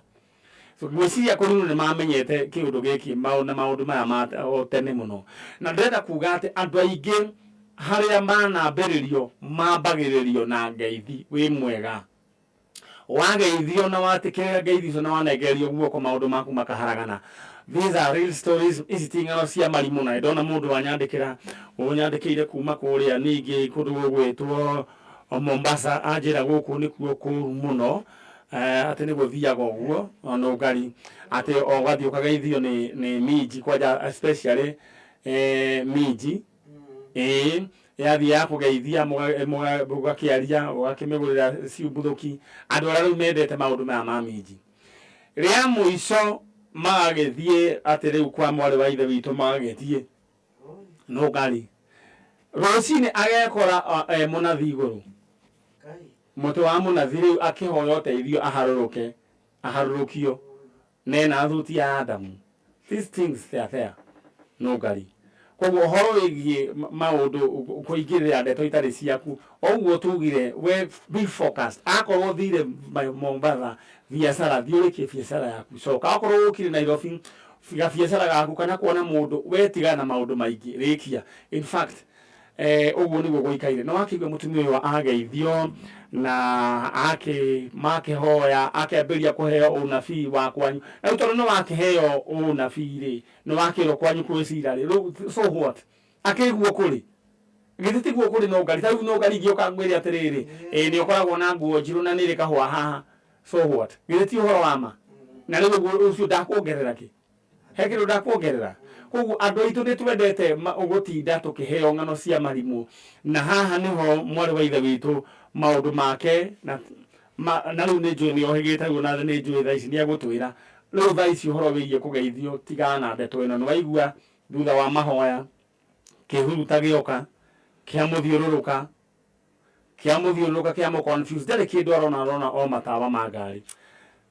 So ngwĩciria kũrinũ nĩ mamenyete kĩũndũ gĩkĩ na maũndũ maya ma o tene mũno, na ndĩrenda kuga atĩ andũ aingĩ harĩa manambĩrĩrio mambagĩrĩrio na ngeithi wĩ mwega. Wageithio na watĩkĩrĩra ngeithi icio na wanengererio guoko, maũndũ maku makaharagana. These are real stories, ici ti ng'ano cia marimũ. Na ndona mũndũ wanyandĩkĩra, ũnyandĩkĩire kuma kũrĩa ningĩ kũndũ gũgwĩtwo Mombasa, anjĩra gũkũ nĩkuo kũru mũno, atĩ nĩ gũthiaga ũguo nũngari, atĩ o ũgathiĩ ũkageithio nĩ minji kwanja, especially minji ĩĩ yathiĩ ya kũgeithia, mũgakĩaria, ũgakĩmĩgũrĩra ciumbuthũki. Andũ arĩa rĩu mendete maũndũ maya ma minji, rĩa mũico magagĩthiĩ atĩ rĩu kwa mwarĩ wa ithe witũ, magagĩthiĩ nũngari rũcinĩ agekora e mũnathi igũrũ mũtĩ wa mũnathi, rĩu akĩhoya ũteithio aharũrũke, aharũrũkio nena thuti ya Adamu. These things, they are there nũngari. Koguo ũhoro wĩgiĩ maũndũ kũingĩrĩra ndeto itarĩ ciaku, o ũguo tugire, we be focused. Akorwo ũthire Mombatha biacara, thiĩ ũrĩkie biacara yaku, coka. Akorwo ũkire Nairobi gabiacara gaku kana kuona mũndũ, we tigana na maũndũ maingĩ, rĩkia. In fact, ũguo nĩguo gũikaire. Nĩ wakĩigua mũtumia ũyũ ageithio na akĩ makĩhoya, akĩambĩrĩria kũheo ũnabii wa kwanyu. Na rĩu tondũ nĩ wakĩheo ũnabii rĩ, nĩ wakĩrwo kwanyu kwĩ cira rĩ, rĩu so what? Akĩiguo kũrĩ githĩ tiguo kũrĩ no ngari ta rĩu no ngari ingĩũka ngwĩre atĩrĩrĩ, ĩ nĩ ũkoragwo na nguo njirũ na nĩ ĩrĩ kahũa haha, so what? Githĩ ti ũhoro wa ma? Na rĩu ũguo ũcio ndakuongerera kĩ? He kĩndũ ndakuongerera? Koguo andũ aitũ nĩ twendete gũtinda tũkĩheo ng'ano cia marimũ, na haha nĩho mwarĩ wa ithe witũ maũndũ make na rĩu nĩ njũĩ nĩ ohĩgĩte rĩu, na nĩ njũĩ thaa ici nĩ egũtwĩra rĩu thaa ici ũhoro wĩgiĩ kũgeithio. Tigana na ndeto ĩno. Nĩ waigua thutha wa mahoya kĩhuruta gĩoka kĩamũthiũrũrũka, kĩamũthiũrũrũka, kĩamũ confuse, ndarĩ kĩndũ arona, arona o matawa ma ngari.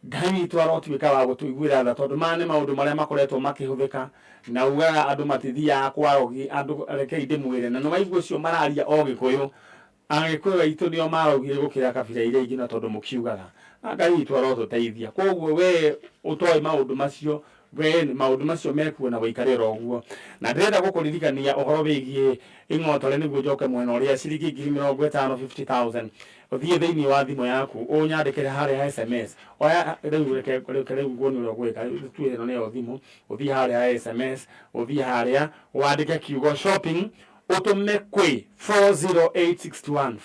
Ngai witũ arotuĩka wa gũtũiguĩra tha, tondũ maya nĩ maũndũ marĩa makoretwo makĩhũthĩka na ugaga andũ matithiaga kwarogi andũ. Rekei ndĩmwĩre, na nĩ waigua ũcio mararia o Gĩkũyũ, Agĩkũyũ aitũ nĩo marogire gũkĩra kabira iria ingĩ, na tondũ mũkiugaga Ngai witũ arotũteithia. Koguo we ũtoĩ maũndũ macio, we maũndũ macio mekuo na wĩikare oro ũguo. Na ndĩrenda gũkũririkania ũhoro wĩgiĩ ing'otore nĩguo njoke mwena ũrĩa ciringi 50,000, 50,000. Ũthiĩ thĩinĩ wa thimũ yaku ũnyandĩkĩre harĩa SMS. Oya rĩu, reke rĩu nguonie ũrĩa ũgwĩka. Rĩu tuĩ ĩno nĩyo thimũ. Ũthiĩ harĩa SMS, ũthiĩ harĩa wandĩke kiugo "shopping", ũtũme kwĩ 40861,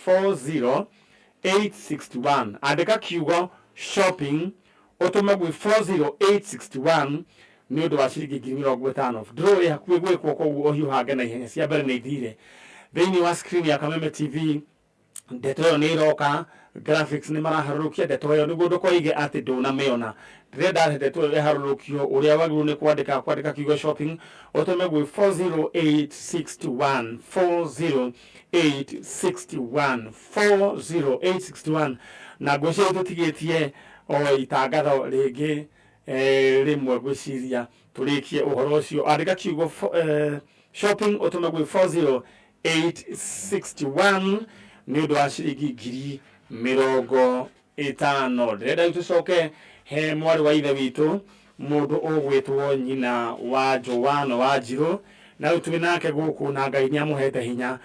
40861. Andĩka kiugo "shopping", ũtũme gwĩ 40861 nĩ ũndũ wa ciringi 50,000. Draw ĩ hakuhĩ gwĩkwo, koguo ũhiũhange na ihenya. Cia mbere nĩ ithire thĩinĩ wa screen ya Kameme TV. Ndeto ĩyo nĩ ĩroka, graphics nĩ maraharũrũkia ndeto ĩyo nĩguo ndũkoige atĩ ndũnamĩona. Ndĩrenda atĩ ndeto ĩyo ĩharũrũkio ũrĩa wagĩrĩirwo nĩ kwandĩka kiugo "shopping", ũtũme gwĩ 40861, 40861, 40861. Na ngwĩciria tũtigĩtie o itangatho rĩngĩ rĩmwe, ngwĩciria tũrĩkie ũhoro ũcio. Andĩka kiugo "shopping", ũtũme gwĩ 40861 nĩ ũndũ wa ciringi 50,000. Ndĩrenda rĩu tũcoke he mwarĩ wa ithe witũ, mũndũ ũgwĩtwo nyina wa Joano wa Njirũ, na rĩu twĩ nake gũkũ na Ngai nĩ amũhete hinya.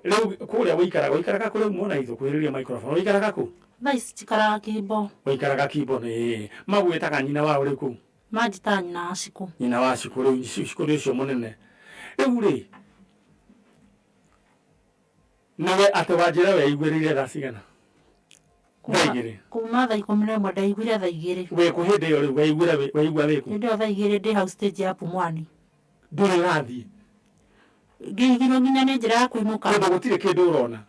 Rĩu kũrĩa ũikaraga, ũikaraga kũ rĩu mwana witũ? Kuhĩrĩria microphone. Ũikaraga kũ? Thaa ici njikaraga Kimbo. Ũikaraga Kimbo. Nĩ magwĩtaga nyina wa ũrĩkũ? Manjĩtaga nyina wa Cikũ. Nyina wa Cikũ. Rĩu Cikũ nĩ ũcio mũnene rĩu rĩ, nawe atĩ wanjĩra weiguĩrĩire thaa cigana? Thaa 2? Kuma thaa 11 ndaiguire thaa 2. Wĩkũ hĩndĩ ĩyo rĩu weiguĩra weigua wĩkũ? Hĩndĩ ĩyo thaa 2 ndĩ hau stage ya Pumwani. Ndũrĩ ũrathiĩ? Ngĩigirwo nginya nĩ njĩra ya kũinũka. Tondũ gũtirĩ kĩndũ ũrona.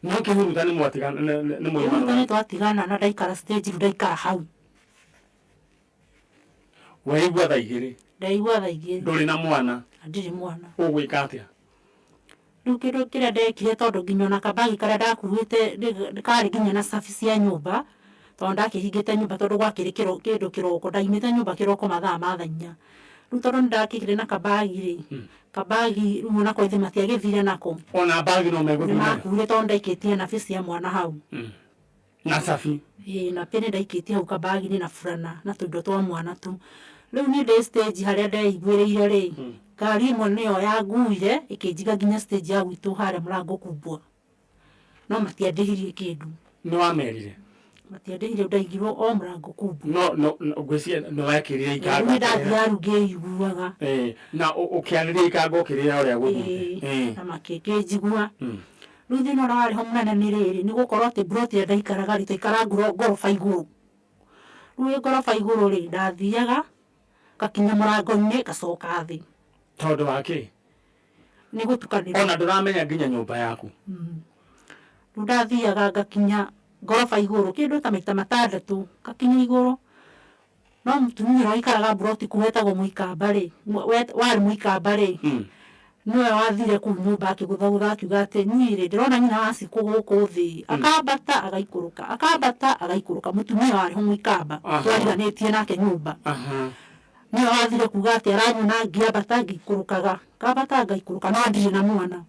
No kĩhuruta nĩ mwatigana, nĩ Kĩhuruta mwaimana? Nĩ twatigana na ndaikara stage, rĩu ndaikara hau. Weigua thaa 2? Ndaigua thaa 2. Ndũrĩ na mwana? Na ndirĩ mwana. Ũgwĩka atĩa? Rĩu kĩndũ kĩrĩa ndekire tondũ nginya ona kabagi karĩa ndakuĩte karĩ nginya na cabi cia nyũmba, tondũ ndakĩhingĩte nyũmba tondũ gwakĩrĩ kĩndũ kĩroko, ndaimĩte nyũmba kĩroko mathaa ma thaa inya. Rĩu tondũ nĩndakĩgĩire na kabagi rĩ, kabagi rĩu onako ithe matiagĩthire nako. Ona bagi no megũthiĩ nayo. Nĩmakuire tondũ ndaikĩtie nabi cia mwana hau. Na cabi. Ĩĩ na pĩ nĩndaikĩtie hau kabagi-inĩ na burana na tũindo twa mwana tu. Rĩu niĩ ndĩ stage harĩa ndeiguĩrĩire rĩ, ngari ĩmwe nĩyo yanguire ĩkĩnjiga nginya stage ya gwitũ harĩa mũrango kumbwa. No matiandĩhirie kĩndũ. Nĩ wamerire? Matiandĩhirie, ndaigirwo o mũrango kumbwa. No no ngwĩciria nĩ wekĩrire ikanga. Rĩu ndathiaga rĩu ngĩiguaga. Na ũkĩarĩria ikanga ũkĩrĩra ũrĩa gũthiĩte. Na makĩnjigua. Rĩu thĩna ũrĩa warĩ ho mũnene nĩ rĩrĩ, nĩ gũkorwo atĩ mburoti ĩrĩa ndaikaraga rĩ, twaikaraga ngoroba igũrũ. Rĩu ĩ ngoroba igũrũ rĩ, ndathiaga ngakinya mũrango-inĩ ngacoka thĩ. Tondũ wa kĩ? Nĩ gũtukanĩrwo. Ona ndũramenya nginya nyũmba yaku. Rĩu ndathiaga ngakinya ngoroba igũrũ kĩndũ ta maita matandatũ, ngakinya igũrũ. No mũtumia ũrĩa waikaraga mburoti kũu wetagwo Mũikamba rĩ, warĩ Mũikamba rĩ, nĩwe wathire kũu nyũmba akĩgũthagũtha akiuga atĩ niĩ rĩ, ndĩrona nyina wa Cikũ gũkũ thĩ, akambata agaikũrũka, akambata agaikũrũka. Mũtumia warĩ ho Mũikamba, twariganĩtie nake nyũmba. Nĩwe wathire kuga atĩ aranyona ngĩambata ngĩikũrũkaga, ngambata ngaikũrũka, no ndirĩ na mwana.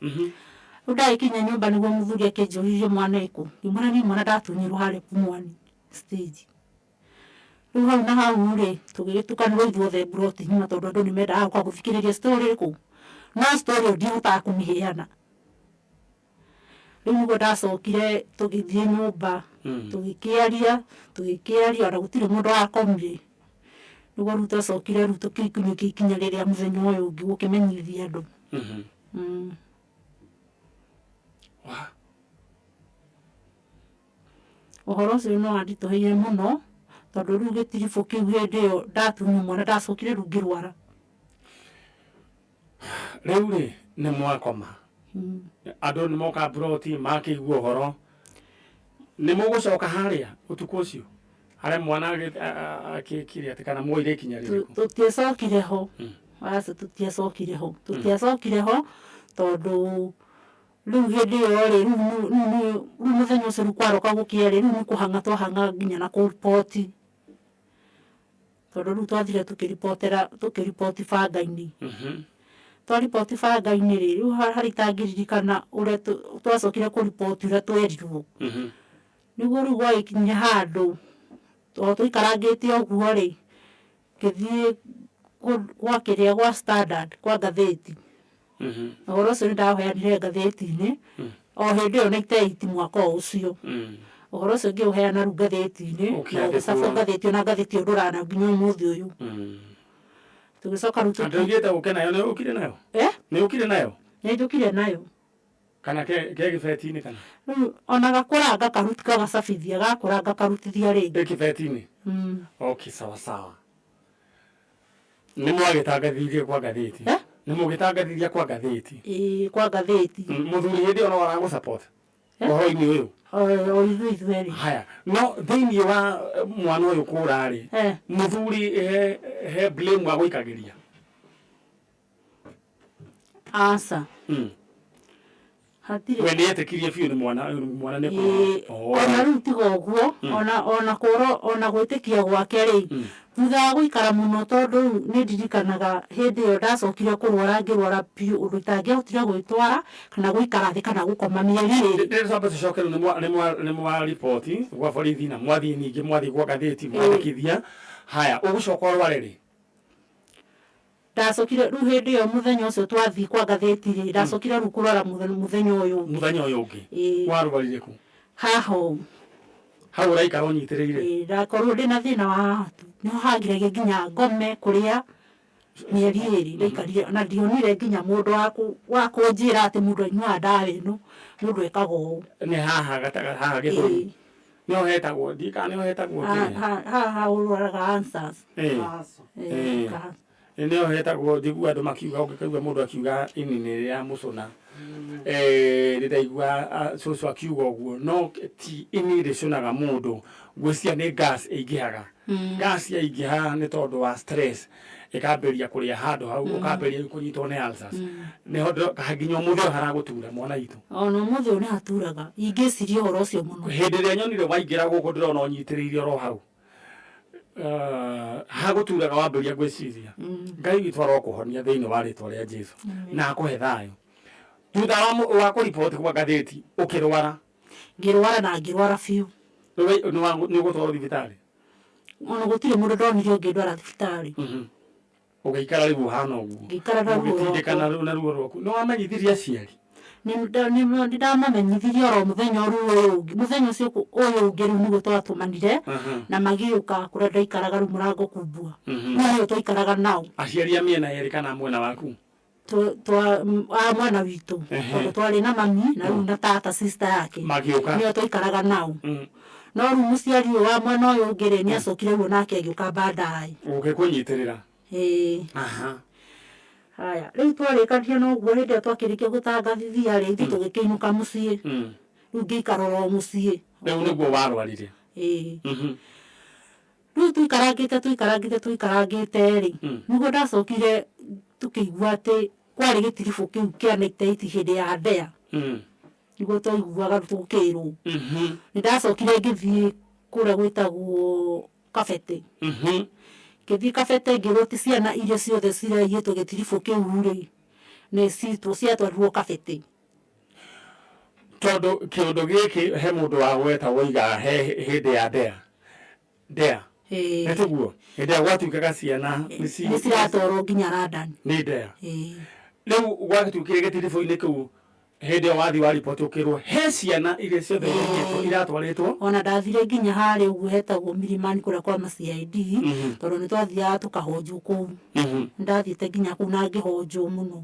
Rĩu ndagĩkinya nyũmba nĩguo mũthuri akĩnjũririe mwana ĩkũ, ngĩmwĩra niĩ mwana ndatunyirwo harĩa Pumwani stage. Rĩu hau na hau rĩ, tũgĩgĩtukanĩrwo ithuothe mburoti ng'ima tondũ andũ nĩ mendaga gũka gũthikĩrĩria story kũu. No story ĩyo ndiahotaga kũmĩheana. Rĩu nĩguo ndacokire tũgĩthiĩ nyũmba, tũgĩkĩaria, tũgĩkĩaria ona gũtirĩ mũndũ wakomire. Nĩguo rĩu twacokire rĩu tũgĩkinyũkia ikinya rĩrĩa mũthenya ũyũ ũngĩ gũkĩmenyithia andũ. Ũhoro ũcio nĩ wanditũhĩire mũno tondũ rĩu gĩtiribũ kĩu hĩndĩ ĩyo ndatunywo mwana ndacokire rĩu ngĩrwara. Rĩu rĩ nĩ mwakoma, andũ nĩ moka mburoti makĩigua ũhoro, nĩ mũgũcoka harĩa ũtukũ ũcio harĩa mwana akĩkire atĩ kana mwoire ikinya rĩrĩkũ? Tũtiacokire ho. Aca, tũtiacokire ho. Tũtiacokire ho tondũ rĩu hĩndĩ ĩyo rĩ, rĩu mũthenya ũcio rĩu kwaroka gũkĩa rĩ, rĩu nĩ kũhang'a twahang'a nginya na kũriboti. Tondũ rĩu twathire tũkĩribotera, tũkĩriboti banga-inĩ. Twariboti banga-inĩ rĩ, rĩu harĩa itangĩririkana ũrĩa twacokire kũriboti ũrĩa twerirwo. Nĩguo rĩu gwagĩkinyire handũ, o tũikarangĩte ũguo rĩ, ngĩthiĩ gwa kĩrĩa gwa Standard, kwa ngathĩti. Ũhoro ũcio nĩ ndaũheanire ngathĩti-inĩ, o hĩndĩ ĩyo 98 mwaka o ũcio. Ũhoro ũcio ngĩũheana rĩu ngathĩti-inĩ, na ũgĩcabwo ngathĩti, ona ngathĩti ĩyo ndũrana nginya ũmũthĩ ũyũ. Tũgĩcoka rĩu Andũ aingĩ ũke nayo, nĩ ũkire nayo? Nĩ ũkire nayo? Nĩ njũkire nayo. Kana ke gĩbeti-inĩ kana? Rĩu ona gakũra ngakaruti gagacabithia, gakũra ngakarutithia rĩngĩ. Kĩbeti-inĩ? Okay, sawa sawa. Nĩ mwagĩtangathirie kwa ngathĩti? Nĩ mũgĩtangathirie kwa ngathĩti? Ĩĩ, kwa ngathĩti. Mũthuri hĩndĩ ĩyo no aragũ support ũhoro-inĩ ũyũ? O ithuĩ ithuerĩ. Haya, no thĩinĩ wa mwana ũyũ kũra rĩ, mũthuri he blame agũikagĩria? Aca. Hatirĩ. We nĩ etĩkirie biũ nĩ mwana, mwana nĩ kũra. Ona rĩu tiga ũguo, ona kũrwo, ona gwĩtĩkia gwake rĩ, thutha wa gũikara mũno tondũ rĩu nĩ ndirikanaga hĩndĩ ĩyo ndacokire kũrwara ngĩrwara biũ ũndũ itangĩahotire gwĩtwara kana gũikara thĩ kana gũkoma mĩeri ĩrĩ. Ndĩracamba tũcoke rĩu nĩ mwa riboti gwa borithi na mwathiĩ ningĩ mwathiĩ gwa ngathĩti mwandĩkithia. Haya, ũgũcoka ũrware rĩ? Ndacokire rĩu hĩndĩ ĩyo mũthenya ũcio twathiĩ kwa ngathĩti rĩ, ndacokire rĩu kũrwara mũthenya ũyũ ũngĩ. Mũthenya ũyũ ũngĩ? Warwarire kũ? Haha ũũ. Hau ũraikara ũnyitĩrĩire? Ĩĩ, ndakorwo ndĩna thĩna wa haha tu. Nĩho hangiragia nginya ngome kũrĩa mĩeri ĩrĩ ndaikarire, na ndionire nginya mũndũ wa kũnjĩra atĩ mũndũ anyuaga ndawa ĩno, mũndũ ekaga ũũ. Nĩ haha gatagatĩ, haha gĩthũri? Nĩho hetagwo, ndiũĩ kana nĩho hetagwo kĩrĩa? Haha ũrwaraga ulcers. Nĩho hetagwo, njiguaga andũ makiuga, ũngĩkaigua mũndũ akiuga ini nĩ rĩa mũcũna. Nĩ ndaigua cũcũ akiuga ũguo, no ti ini rĩcũnaga mũndũ, ngwĩciria nĩ gas ĩingĩhaga. Gas yaingĩha nĩ tondũ wa stress, ĩkambĩrĩria kũrĩa handũ hau, ũkambĩrĩria kũnyitwo nĩ ulcers. Nĩho nginya ũmũthĩ ũyũ haragũtura mwana witũ. Ona ũmũthĩ ũyũ nĩ haturaga ingĩciria ũhoro ũcio mũno. Hĩndĩ ĩrĩa nyonire waingĩra gũkũ ndĩrona ũnyitĩrĩire oro hau. Hagũturaga wambĩrĩria gwĩciria. Ngai witũ arokũhonia thĩinĩ wa rĩtwa rĩa Jesu na akũhe thayũ. Thutha wa kũriboti kwa ngathĩti ũkĩrwara? Ngĩrwara na ngĩrwara biũ. Nĩ ũgũtwarwo thibitarĩ? Ona gũtirĩ mũndũ ndonire ũngĩndwara thibitarĩ. Ũgĩikara rĩu ũhana ũguo? Ngĩikara na ruo rwakwa. Ũgĩtindĩkana rĩu na ruo rwaku. Nĩ wamenyithirie aciari? Nĩ ndamamenyithirie oro mũthenya o rĩu ũyũ ũngĩ. Mũthenya ũcio ũyũ ũngĩ rĩu nĩguo twatũmanire na magĩũka kũrĩa ndaikaraga rĩu mũrango kumbua. Rĩu nĩo twaikaraga nao. Aciari a mĩena yerĩ kana mwena waku? A mwena witũ. Tondũ twarĩ na mami na rĩu na tata sister yake. Magĩũka. Nĩo twaikaraga nao. No rĩu mũciari ũyũ wa mwena ũyũ ũngĩ rĩ, nĩ acokire rĩu onake agĩũka baadaye. Gũgĩkũnyitĩrĩra. Ĩĩ. Haya, rĩu twarĩkania na ũguo hĩndĩ ĩyo twakĩrĩkia gũtangathithia rĩ, ithuĩ tũgĩkĩinũka mũciĩ. Rĩu ngĩikara oro mũciĩ. Rĩu nĩguo warwarire? Ĩĩ. Rĩu tũikarangĩte, tũikarangĩte, tũikarangĩte rĩ, nĩguo ndacokire tũkĩigua atĩ kwarĩ gĩtiribũ kĩu kĩa 98 hĩndĩ ya ndea. Nĩguo twaiguaga tũkĩrwo. Nĩ ndacokire ngĩthiĩ kũrĩa gwĩtagwo Kabete. Ngĩthiĩ Kabete ngĩrwo atĩ ciana iria ciothe ciraiyĩtwo gĩtiribũ kĩu rĩ, nĩ ciatwarirwo Kabete. Tondũ kĩũndũ gĩkĩ he mũndũ wagweta woiga he hĩndĩ ya ndea. Ndea. Nĩ tiguo? Hĩndĩ ĩrĩa gwatuĩkaga ciana nĩ ciratwarwo nginya London. Nĩ ndea. Rĩu gwagĩtuĩkire gĩtiribũ-inĩ kĩu hĩndĩ ĩyo wathiĩ wa riboti ũkĩrwo he ciana iria ciothe irĩkĩtwo iratwarĩtwo. Ona ndathire nginya harĩa ũguo hetagwo Milimani kũrĩa kwa ma CID, tondũ nĩ twathiaga tũkahonjwo kũu. Ndathiĩte nginya kũu na ngĩhonjwo mũno.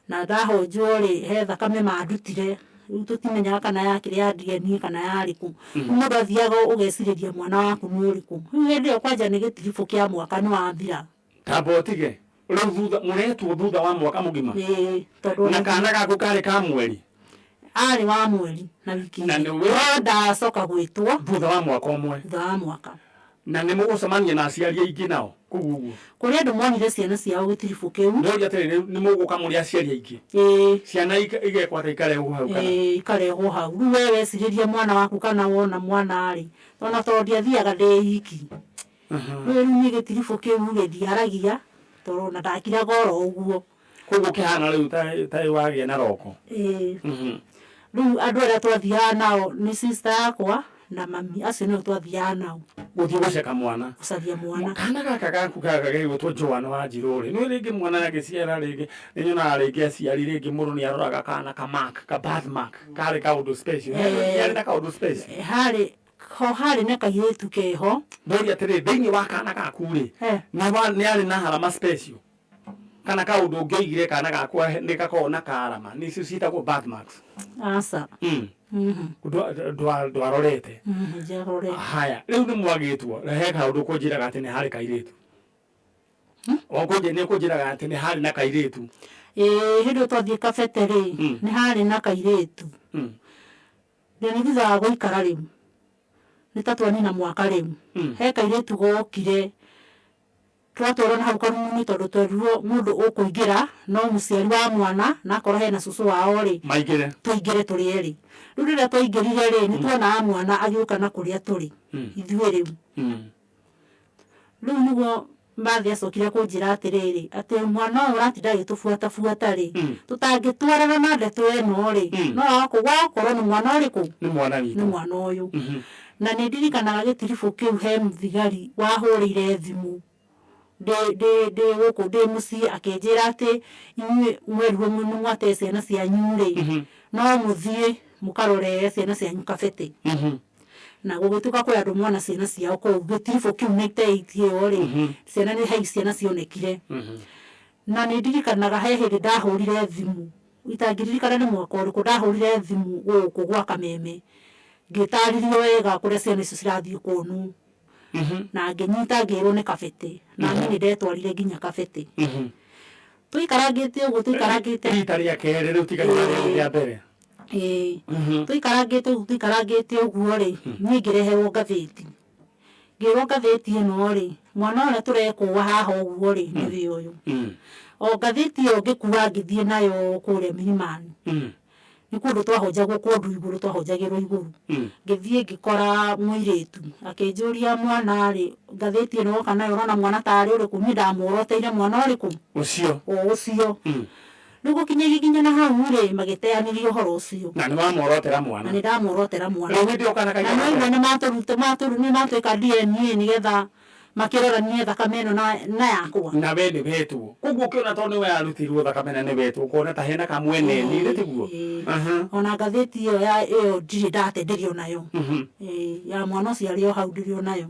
Na ndahonjwo rĩ, he thakame mandutire, rĩu tũtimenyaga kana yakĩrĩ ya DNA kana yarĩ kũ. Rĩu mũndũ athiaga ũgecirĩria mwana waku nĩ ũrĩkũ. Rĩu hĩndĩ ĩyo kwanja nĩ gĩtiribũ kĩa mwaka nĩ wathira. Tamba ũtige, rĩu thutha, mũretwo thutha wa mwaka mũgima? Ĩĩ, tondũ Na kana gaku karĩ ka mweri? Arĩ wa mweri na wiki Na igĩrĩ. nĩ wĩ- No ndacoka gwĩtwo. Thutha wa mwaka ũmwe? Thutha wa mwaka. Na nĩ mũgũcemania na aciari aingĩ nao kũu ũguo? Kũrĩ andũ monire ciana ciao gĩtiribũ kĩu. Ndoria atĩrĩrĩ, nĩ mũgũka mũrĩ aciari aingĩ? Ĩĩ. Ciana igekwo atĩa, ikarehwo hau kana? Ĩĩ, ikarehwo hau. Rĩu we wecirĩria mwana waku kana wona mwana rĩ, ona tondũ ndiathiaga ndĩ iki. Rĩu niĩ gĩtiribũ kĩu rĩ, ndiaragia, tondũ ona ndakiraga oro ũguo. Koguo ũkĩhana rĩu ta wagĩa na roko? Ĩĩ. Rĩu andũ arĩa twathiaga nao nĩ sister yakwa na mami, acio nĩo twathiaga nao. Gũthiĩ gũceka mwana? Gũcaria mwana. Kana gaka gaku gaka gegwĩtwo Joan Wanjirũ rĩ, nĩ rĩngĩ mwana agĩciara rĩngĩ, nĩ nyonaga rĩngĩ aciari rĩngĩ mũndũ nĩ aroraga kana ka mark, ka birthmark, karĩ kaũndũ special. Yarĩ na kaũndũ special? Harĩ, ho harĩ na kairĩtu keho. Ndoria atĩrĩrĩ, thĩinĩ wa kana gaku rĩ, nĩ arĩ na harama special? Kana kaũndũ ũngĩoigire kana gakwa nĩ gakoragwo na karama, nĩcio ciĩtagwo birthmarks. Aca. Ndwarorete? Ndiarorete. Haya, rĩu nĩ mwagĩtwo, he kaũndũ ũkũnjĩraga atĩ nĩ harĩ kairĩtu. Nĩ ũkũnjĩraga atĩ nĩ harĩ na kairĩtu. Ĩĩ, hĩndĩ ĩyo twathiĩ Kabete rĩ, nĩ harĩ na kairĩtu. Na nĩ thutha wa gũikara rĩu, nĩ ta twanina mwaka rĩu, he kairĩtu gokire, twatwarwo na hau karumu-inĩ tondũ twerirwo mũndũ ũkũingĩra no mũciari wa mwana na akorwo hena cũcũ wao rĩ, Maingĩre. Tũingĩre tũrĩ erĩ. Rĩu rĩrĩa twaingĩrire rĩ, nĩ tuonaga mwana agĩũka na kũrĩa tũrĩ ithuĩ rĩu. Rĩu nĩguo Mathi acokire kũnjĩra atĩrĩrĩ, atĩ mwana ũyũ ũratinda agĩtũbuatabuata rĩ, tũtangĩtwarana na ndeto ĩno rĩ, no wakorwo nĩ mwana ũrĩkũ? Nĩ mwana witũ. Nĩ mwana ũyũ. Na nĩ ndirikanaga gĩtiribũ kĩu he mũthigari wahũrĩire thimũ ndĩ gũkũ ndĩ mũciĩ akĩnjĩra atĩ inyuĩ mwerirwo nĩ mwate ciana cianyu rĩ, no mũthiĩ mũkarore ciana cianyu Kabete. Na gũgĩtuĩka kwĩ andũ mona ciana ciao kũu gĩtiribũ kĩu 98 ĩyo rĩ, ciana nĩ he ciana cionekire. Na nĩ ndirikanaga he hĩndĩ ndahũrire thimũ, itangĩririkana nĩ mwaka ũrĩkũ, ndahũrire thimũ gũkũ gwa Kameme, ngĩtarĩrio wega kũrĩa ciana icio cirathiĩ kuonwo. Na ngĩnyita ngĩrwo nĩ Kabete, na niĩ nĩ ndetwarire nginya Kabete. Tũikarangĩte ũguo tũikarangĩte. Rita rĩa kerĩ rĩu tiga rĩrĩa rĩa mbere. Ĩĩ. Tũikarangĩte ũguo tũikarangĩte ũguo rĩ, niĩ ngĩreherwo ngathĩti. Ngĩrwo ngathĩti ĩno rĩ, mwana ũrĩa tũrekũa haha ũguo rĩ, nĩwe ũyũ. O ngathĩti ĩyo ngĩkua ngĩthiĩ nayo kũrĩa Milimani. Nĩ kũndũ twahunjagwo kũndũ igũrũ, twahunjagĩrwo igũrũ. Ngĩthiĩ ngĩkora mũirĩtu, akĩnjũria mwana rĩ, ngathĩti ĩno woka nayo ũrona mwana tarĩ ũrĩkũ? Niĩ ndamworoteire mwana ũrĩkũ? Ũcio. O ũcio. Rĩu gũkinyagia nginya na hau rĩ, magĩteanĩria ũhoro ũcio. Na nĩ wamworotera mwana. Na nĩ ndamworotera mwana. Rĩu hĩndĩ ĩyo kana Na nĩwaigua nĩ matũrute matũru nĩ matwĩka DNA nĩgetha makĩroranie thakame ĩno na, na yakwa. Na we nĩ wetwo. Koguo ũkĩona tondũ nĩwe arutirwo thakame na nĩ wetwo, ũkona ta hena kamwene, nĩ tiguo? Ona ngathĩti ĩyo ya ĩyo ndirĩ ndate ndĩrĩ o nayo. Ĩĩ, ya mwana ũcio arĩ o hau ndĩrĩ o nayo.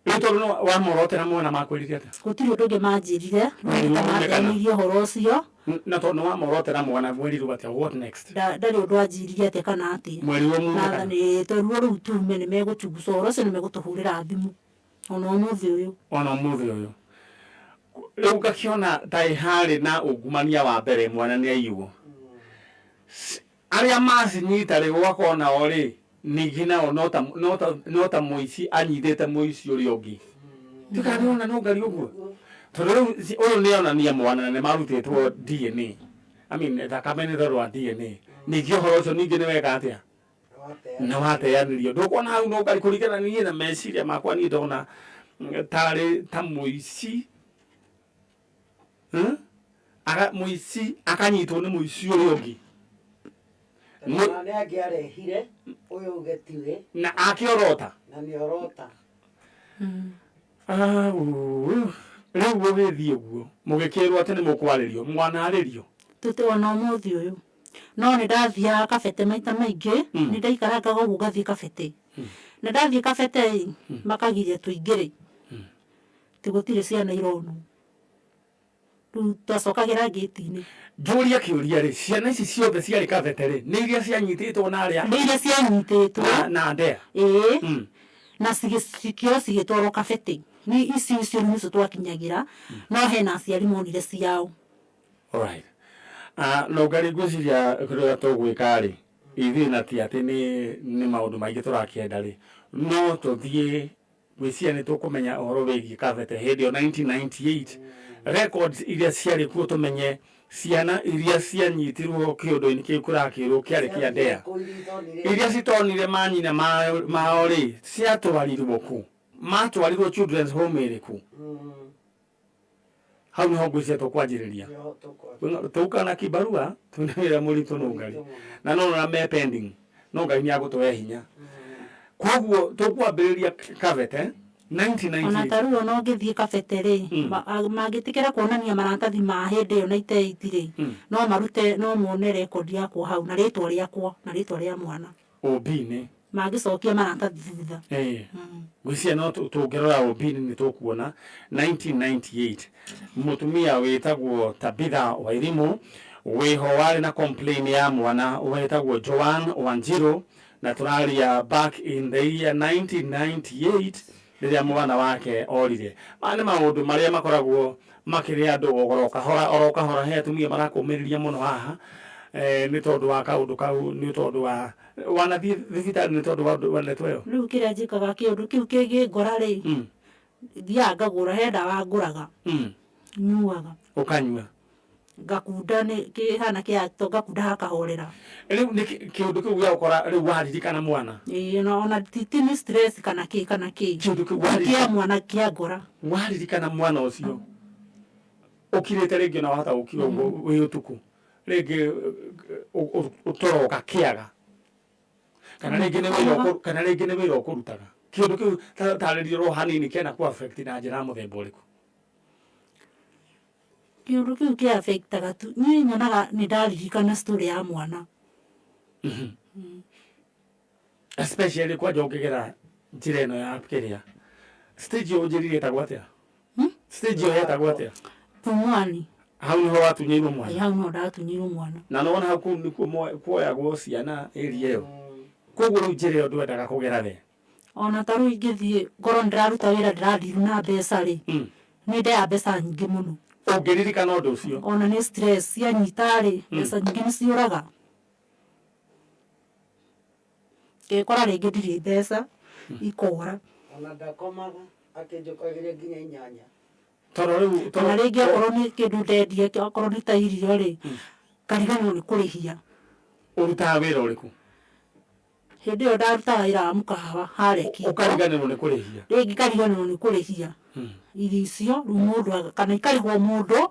Rĩu tondũ nĩ wamorotera mwana makwĩrire atĩa? Gũtirĩ ũndũ ũngĩ manjĩrire, no nĩ ta mateanĩirie ũhoro ũcio. Na tondũ nĩ wamorotera mwana mwerirwo atĩa? What next? Ndarĩ ũndũ anjĩrire atĩa kana atĩa. Mwerirwo mume kana? Ĩĩ twerirwo rĩu tume nĩ megũchuguca ũhoro ũcio nĩ megũtũhũrĩra thimũ ona ũmũthĩ ũyũ. Ona ũmũthĩ ũyũ. Rĩu ngakĩona ta harĩ na ungumania wa mbere mwana nĩ aiywo. Arĩa macinyita rĩ gũgakorwo nao rĩ ningĩ nao no ta no ta no ta mũici anyitĩte mũici ũrĩa ũngĩ. Ndiũĩ kana nĩũrona no ngari ũguo. Tondũ rĩu ũyũ nĩ onania mwana na nĩ marutĩtwo DNA. I mean thakame nĩ thondũ wa DNA. Ningĩ ũhoro ũcio ningĩ nĩ weka atĩa? Nĩ wateanĩrio. Ndũkuona hau no ngari kũringana niĩ na meciria makwa niĩ ndona tarĩ ta mũici Aga, mũici akanyitwo nĩ mũici ũrĩa ũngĩ. Mwana nĩ angĩarehire ũyũ uge tiwe. Na akĩorota. Na nĩ orota. Rĩu gũgĩthiĩ ũguo mũgĩkĩrwo atĩ nĩ mũkwarĩrio, mwanarĩrio? Tũtĩ ona ũmũthĩ ũyũ. No nĩ ndathiaga kabete maita maingĩ, nĩ ndaikarangaga ũguo ngathiĩ kabete. Na ndathiĩ kabete ĩ, makagiria tũingĩre. Atĩ gũtirĩ ciana ironwo. Rĩu twacokagĩra ngĩti-inĩ. Njũrie kĩũria rĩ, ciana ici ciothe ciarĩ kabete rĩ, nĩ iria cianyitĩtwo na arĩa? Nĩ iria cianyitĩtwo. Na, na ndea? Ĩĩ. Na cikĩoywo cigĩtwarwo kabete. Nĩ ici icio nĩcio twakinyagĩra, no hena aciari monire ciao. Alright. No ngarĩ ngwĩciria kĩrĩa tũgwĩka rĩ, ithuĩ na ti atĩ nĩ, nĩ maũndũ maingĩ tũrakĩenda rĩ, no tũthiĩ Ngwĩciria nĩ tũkũmenya ũhoro wĩgiĩ Kabete hĩndĩ ĩyo 1998, records iria ciarĩ kuo tũmenye ciana iria cianyitirwo kĩũndũ-inĩ kĩu kĩrakĩrwo kĩarĩ kĩa Ndea. Iria citonire manyina mao rĩ, ciatwarirwo kũ? Matwarirwo children's home ĩrĩkũ? Hau niho ngwĩciria tũkwanjĩrĩria. Tũka na kibarua twĩna wĩra mũritũ nũngari na no na me pending no Ngai nĩ agũtũhe hinya. Koguo tũkwambĩrĩria Kabete 1998. Ona ta rĩu ona ũngĩthiĩ Kabete rĩ, mangĩtĩkĩra kuonania maratathi ma hĩndĩ ĩyo 98 rĩ, no marute no mone rekondi yakwa hau na rĩtwa rĩakwa na rĩtwa rĩa mwana. Ũmbi-inĩ. Mangĩcokia maratathi thutha. Ĩĩ. Ngwĩciria no tũngĩrora ũmbi-inĩ nĩ tũkuona 1998 mũtumia wĩtagwo Tabitha Wairimu wĩho warĩ na complain ya mwana wetagwo Joan Wanjiru na tũraria back in the year 1998 rĩrĩa mwana wake orire. Maya nĩ maũndũ marĩa makoragwo makĩrĩa andũ oro kahora oro kahora. He atumia marakũmĩrĩria mũno haha nĩ tondũ wa kaũndũ kau, nĩ tondũ wa wanathiĩ thibitarĩ nĩ tondũ wa ũndũ wa ndeto ĩyo. Rĩu kĩrĩa njĩkaga kĩũndũ kĩu kĩngĩngora rĩ, thiaga ngagũra, he ndawa ngũraga, nyuaga. Ũkanyua? Ngakunda nĩ kĩhana kĩa to ngakunda hakahorera. Rĩu nĩ kĩũndũ kĩu gĩagũkora rĩu waririkana mwana? Ĩĩ, ona ti nĩ stress kana kĩ kana kĩ. Kĩũndũ kĩu Kĩa mwana kĩa ngora. Waririkana mwana ũcio ũkirĩte rĩngĩ ona wahota gũkira ũguo wĩ ũtukũ rĩngĩ ũtoro ũgakĩaga kana rĩngĩ nĩ wĩra kana rĩngĩ nĩ wĩra ũkũrutaga. Kĩũndũ kĩu tarĩria oro hanini kĩana kũ affect na njĩra ya mũthemba ũrĩkũ? Kĩũndũ kĩu kĩ affectaga tu niĩ nyonaga nĩ ndaririkana story ya mwana. Especially kwanja ũngĩgera njĩra ĩno ya kĩrĩa stage ĩyo ũnjĩrire ĩtagwo atĩa? Stage ĩyo yetagwo atĩa? Pumwani. Hau niho watunyĩirwo mwana? Ĩĩ, hau niho ndatunyĩirwo mwana. Na nĩwona hau kũu nĩkuo kuoyagwo ciana area ĩyo. Koguo rĩu njĩra ĩyo ndwendaga kũgera we? Ona ta rĩu ingĩthiĩ ngorwo nĩndĩraruta wĩra ndĩradiru na mbeca rĩ, nĩ ndeaga mbeca nyingĩ mũno. Ũngĩririkana ũndũ ũcio. Ona nĩ stress cianyita rĩ, mbeca nyingĩ nĩ ciũraga. Ngekora rĩngĩ ndirĩ mbeca, ikora. Ona ndakomaga akĩnjũkagĩria nginya 8. Tondũ rĩu Kana rĩngĩ okorwo nĩ kĩndũ ndendia, okorwo nĩ ta irio rĩ, ngariganĩrwo nĩ kũrĩhia. Ũrutaga wĩra ũrĩkũ? Hĩndĩ ĩyo ndarutaga wĩra wa mũkahawa harĩa Kingo. Ũkariganĩrwo nĩ kũrĩhia. Rĩngĩ ngariganĩrwo nĩ kũrĩhia irio icio, rĩu mũndũ kana ikarĩhwo mũndũ,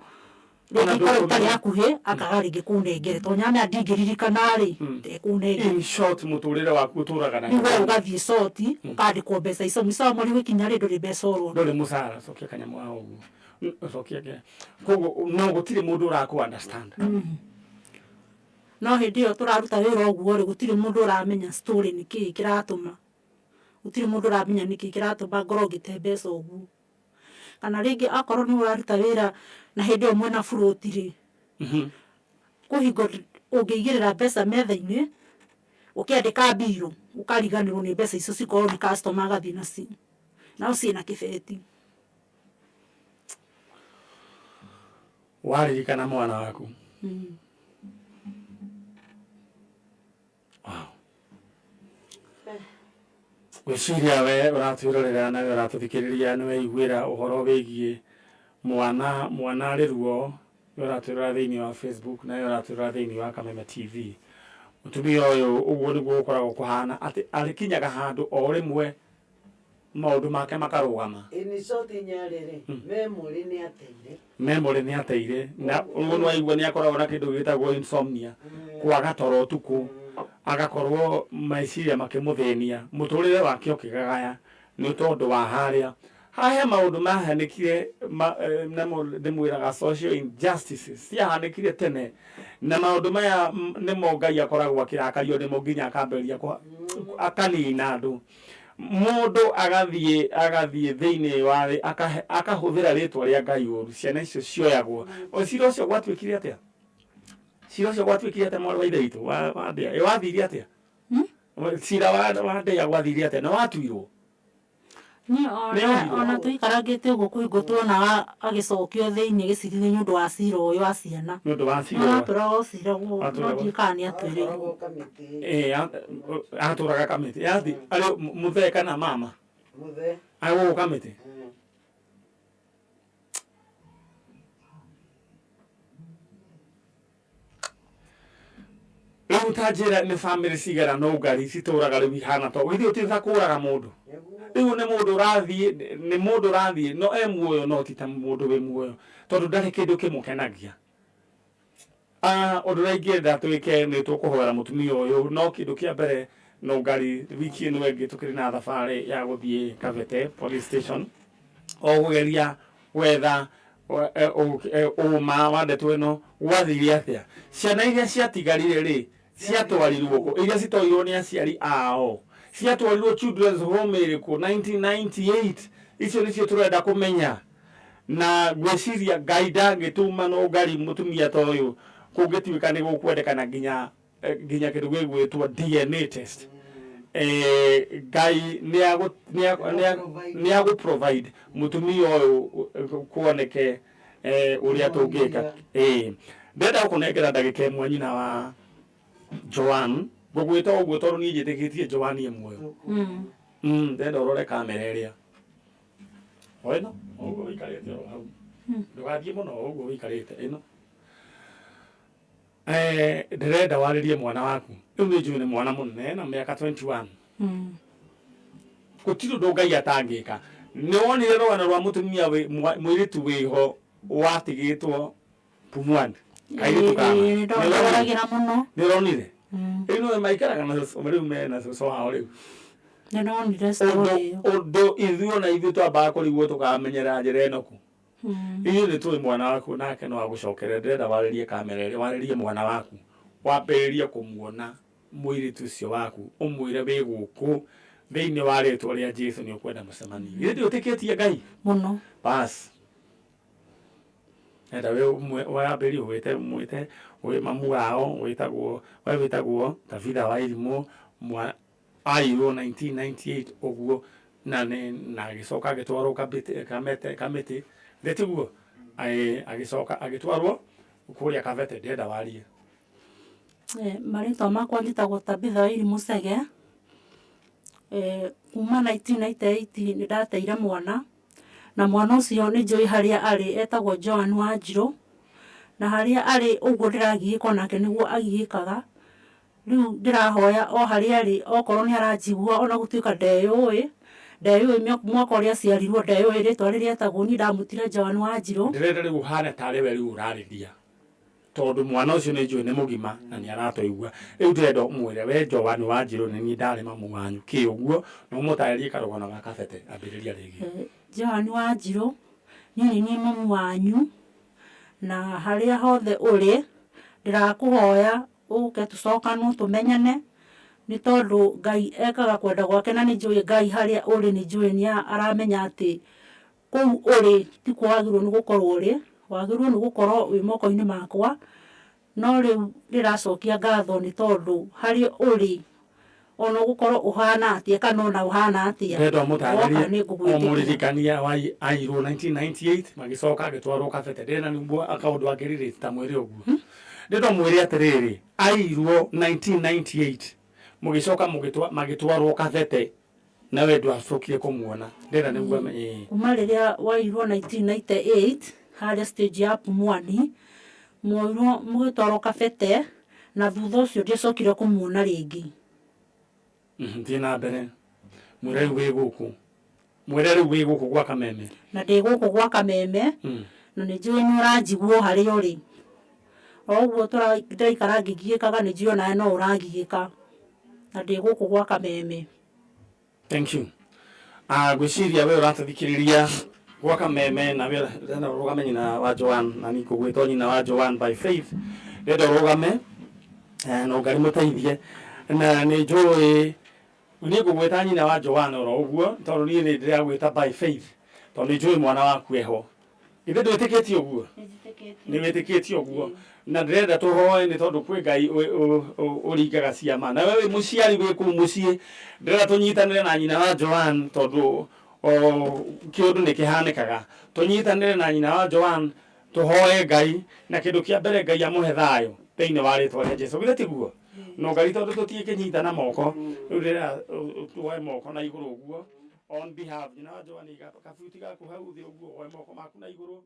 rĩngĩ ikorwo itarĩ hakuhĩ, akaga rĩngĩ kũnengera. Tondũ nyamenya ndingĩririkana rĩ, ndekũnengera. In short, mũtũrĩre waku ũtũraga na Rĩu we ũgathiĩ short, ũkandĩkwo mbeca icio. Mũico wa mweri ũgĩkinya rĩ, ndũrĩ mbeca ũrona. Ndũrĩ mũcara, cokia kanyamũ haha ũguo. Cokia kĩrĩa. Koguo no gũtirĩ mũndũ ũrakũ understand. No hĩndĩ ĩyo tũraruta wĩra ũguo rĩ, gũtirĩ mũndũ ũramenya story nĩkĩĩ kĩratũma. Gũtirĩ mũndũ ũramenya nĩkĩĩ kĩratũma ngorwo ngĩte mbeca ũguo. Kana rĩngĩ akorwo nĩ ũraruta wĩra na hĩndĩ ĩyo mwĩna float rĩ, kwĩ hingo ũngĩigĩrĩra mbeca metha-inĩ, ũkĩandĩka mbirũ, ũkariganĩrwo nĩ mbeca icio cikorwo nĩ customer agathiĩ nacio. No ciĩna kĩbeti. Waririkana mwana waku. Wow. Gwĩciria we ũratwĩrorera na we ũratũthikĩrĩria nĩ weiguĩra ũhoro wĩgiĩ mwana, mwana arĩ ruo, we ũratwĩrora thĩinĩ wa Facebook na we ũratwĩrora thĩinĩ wa Kameme TV. Mũtumia ũyũ ũguo nĩguo gũkoragwo kũhana atĩ arĩkinyaga handũ o rĩmwe maũndũ make makarũgama. In short Nyarĩ rĩ, memory nĩ ateire. Memory nĩ ateire. Na ũguo nĩ waigua nĩ akoragwo na kĩndũ gĩtagwo insomnia, kwaga toro ũtukũ, agakorwo meciria makĩmũthĩnia, mũtũrĩre wake ũkĩgagaya nĩ tondũ wa harĩa. Haha he maũndũ mahanĩkire namo ndĩmwĩraga social injustices ciahanĩkire tene, na maũndũ maya nĩmo Ngai akoragwo akĩrakario nĩmo nginya akambĩrĩria akanina andũ. Mũndũ agathiĩ agathiĩ thĩinĩ wa thĩ akahũthĩra rĩtwa rĩa Ngai ũru, ciana icio cioyagwo. Cira ũcio gwatuĩkire atĩa? Cira ũcio gwatuĩkire atĩa mwarĩ wa ithe witũ wa ndĩa? Ĩ wathire atĩa? Cira wa ndĩa gwathire atĩa? Na watuirwo? Niĩ ona tũikarangĩte ũguo kwĩ hingo tuonaga agĩcokio thĩinĩ gĩciri-inĩ nĩ ũndũ wa cira ũyũ wa ciana. Nĩ ũndũ wa cira ũyũ. Atũraga o ciragwo, no ndiũĩ kana nĩ atuĩrĩirwo. Atũraga kamĩtĩ. Yathi arĩ mũthee kana mama? Mũthee. Arĩ gũkũ kamĩtĩ? Rĩu ta njĩra nĩ famĩlĩ cigana no ngari citũraga rĩu ihana to githĩ ũtiĩ ta kũraga mũndũ. Rĩu nĩ mũndũ ũrathiĩ, nĩ mũndũ ũrathiĩ no e muoyo no ti ta mũndũ wĩ muoyo tondũ ndarĩ kĩndũ kĩmũkenagia. Ũndũ ũrĩa ingĩenda twĩke nĩ tũkũhoera mũtumia ũyũ no kĩndũ kĩa mbere no ngari wiki ĩno ĩngĩ tũkĩrĩ na thabarĩ ya gũthiĩ Kabete police station o kũgeria gwetha ũma wa ndeto ĩno gwathire atĩa. Ciana iria ciatigarire rĩ ciatwarirwo kũ? Iria citoirwo nĩ aciari ao ciatwarirwo children's home ĩrĩkũ 1998? Icio nĩcio tũrenda kũmenya. Na ngwĩciria Ngai ndangĩtuma no ngari mũtumia ta ũyũ kũngĩtuĩka nĩ gũkwendekana nginya nginya kĩndũ gĩgwĩtwo DNA test. Ngai nĩ agũ provide mũtumia ũyũ kuoneke ũrĩa tũngĩka. Ndĩrenda gũkũnengera ndagĩka ĩmwe nyina wa Joan. Ngũgwĩta ũguo tondũ niĩ njĩtĩkĩtie Joan e muoyo. Ndĩrenda ũrore kamera ĩrĩa. O ĩno, ũguo ũikarĩte oro hau. Ndũgathiĩ mũno ũguo ũikarĩte ĩno. Ndĩrenda warĩrie mwana waku. Rĩu nĩ njũĩ nĩ mwana mũnene na mĩaka 21. Gũtirĩ ũndũ Ngai atangĩka. Nĩ wonire rũgano rwa mũtumia mũirĩtu wĩho watigĩtwo Pumwani. Kairĩtu kana. Nĩ mũno. Nĩ ũronire? Rĩu nĩwe maikaraga na cũcũ, rĩu mena cũcũ wao rĩu. Nĩ ndonire story ĩyo. Ũndũ ithuĩ ona ithuĩ twambaga kũrigwo tũkamenyera njĩra ĩno kũ. Ithuĩ nĩ tũĩ mwana waku nake no agũcokerere. Ndĩrenda warĩrie kamera ĩrĩa, warĩrie mwana waku. Wambĩrĩrie kũmuona mũirĩtu ũcio waku, ũmwĩre wĩ gũkũ thĩinĩ wa rĩtwa rĩa Jesu nĩ ũkwenda mũcemanie. Githĩ ndũĩtĩkĩtie Ngai? Mũno. Bas. Enda we wambĩrĩrie ũgwĩte mwĩte wĩ mamu wao wĩtagwo we wĩtagwo Tabitha wa Irimũ airwo 1998 ũguo na nĩ na agĩcoka agĩtwarwo kamĩtĩ kamĩtĩ kamĩtĩ ndĩtiguo. Agĩcoka agĩtwarwo kũrĩa Kabete. Ndĩrenda warie. Marĩtwa makwa njĩtagwo Tabitha Wairi Mũcege. Kuma 1998 nĩ ndateire mwana, na mwana ũcio nĩ njũĩ harĩa arĩ, etagwo Joan Wanjirũ, na harĩa arĩ ũguo ndĩragiĩka onake nĩguo agiĩkaga. Rĩu ndĩrahoya o harĩa arĩ, okorwo nĩ aranjigua, ona gũtuĩka ndeyũĩ, ndeyũĩ mwaka ũrĩa aciarirwo, ndeyũĩ rĩtwa rĩrĩa etagwo, niĩ ndamwĩtire Joan Wanjirũ. Ndĩrenda rĩu ũhane tarĩ we rĩu ũrarĩria, tondũ mwana ũcio nĩ njũĩ nĩ mũgima na nĩ aratũigua. Rĩu ndĩrenda ũmwĩre we Joan Wanjirũ nĩ niĩ ndarĩ mamu wanyu kĩ ũguo, na ũmũtarĩrie karũgano ga Kabete. Ambĩrĩria rĩngĩ. Joan Wanjirũ, niĩ nĩ niĩ mamu wanyu, na harĩa hothe ũrĩ ndĩrakũhoya ũke tũcokanwo tũmenyane, nĩ tondũ Ngai ekaga kwenda gwake, na nĩ njũĩ Ngai harĩa ũrĩ nĩ njũĩ nĩ aramenya atĩ kũu ũrĩ tikuo wagĩrĩirwo nĩ gũkorwo ũrĩ, wagĩrĩirwo nĩ gũkorwo wĩ moko-inĩ makwa. No rĩu ndĩracokia ngatho nĩ tondũ harĩa ũrĩ ona ũgũkorwo ũhana atĩa kana ona ũhana atĩa, ndĩrenda woka ũmũtarĩrie nĩ ngũgwĩtĩkĩra. Ũmũririkania airwo 1998 magĩcoka agĩtwarwo Kabete. Ndĩrenda nĩguo akaũndũ angĩrĩrĩte ta mwĩrĩ ũguo. Ndĩrenda ũmwĩre atĩrĩrĩ, airwo 1998 mũgĩcoka magĩtwarwo Kabete, na we ndwacokire kũmuona. Ndĩrenda nĩguo amenye. Kuma rĩrĩa wairwo 1998 harĩa stage ya Pumwani, mwoirwo mũgĩtwarwo Kabete, na thutha ũcio ndiacokire kũmuona rĩngĩ. Thiĩ na mbere, mwĩre rĩu wĩ gũkũ, mwĩre rĩu wĩ gũkũ gwa Kameme. Na ndĩ gũkũ gwa Kameme, na nĩ njũĩ nĩ ũranjigua o harĩa ũrĩ. O ũguo ndĩraikara ngĩgiĩkaga, nĩ njũĩ onawe no ũragiĩka, na ndĩ gũkũ gwa Kameme. Thank you. Ngwĩciria we ũratũthikĩrĩria gwa Kameme, na we ndĩrenda ũrũgame, nyina wa Joan, na niĩ ngũgwĩtwo nyina wa Joan by faith. Ndĩrenda ũrũgame na Ngai mũteithie, na nĩ njũĩ niĩ ngũgwĩta nyina wa Joan oro ũguo tondũ niĩ nĩ ndĩragwĩta by faith, tondũ nĩ njũĩ mwana waku eho. Githĩ ndwĩtĩkĩtie ũguo? Nĩ wĩtĩkĩtie ũguo, na ndĩrenda tũhoe nĩ tondũ kwĩ Ngai ũringaga ciama. Na we wĩ mũciari wĩ kũu mũciĩ, ndĩrenda tũnyitanĩre na nyina wa Joan, tondũ kĩũndũ nĩ kĩhanĩkaga. Tũnyitanĩre na nyina wa Joan, tũhoe Ngai, na kĩndũ kĩa mbere Ngai amũhe thayũ thĩinĩ wa rĩtwa rĩa Jesu. Githĩ tiguo? No Ngai, tondũ tũtiĩkĩnyitana moko rĩu, ndĩrenda tuoe moko na igũrũ ũguo on behalf nyina wa Joan. Iga kabuti gaku hau thĩ ũguo, woe moko maku na igũrũ.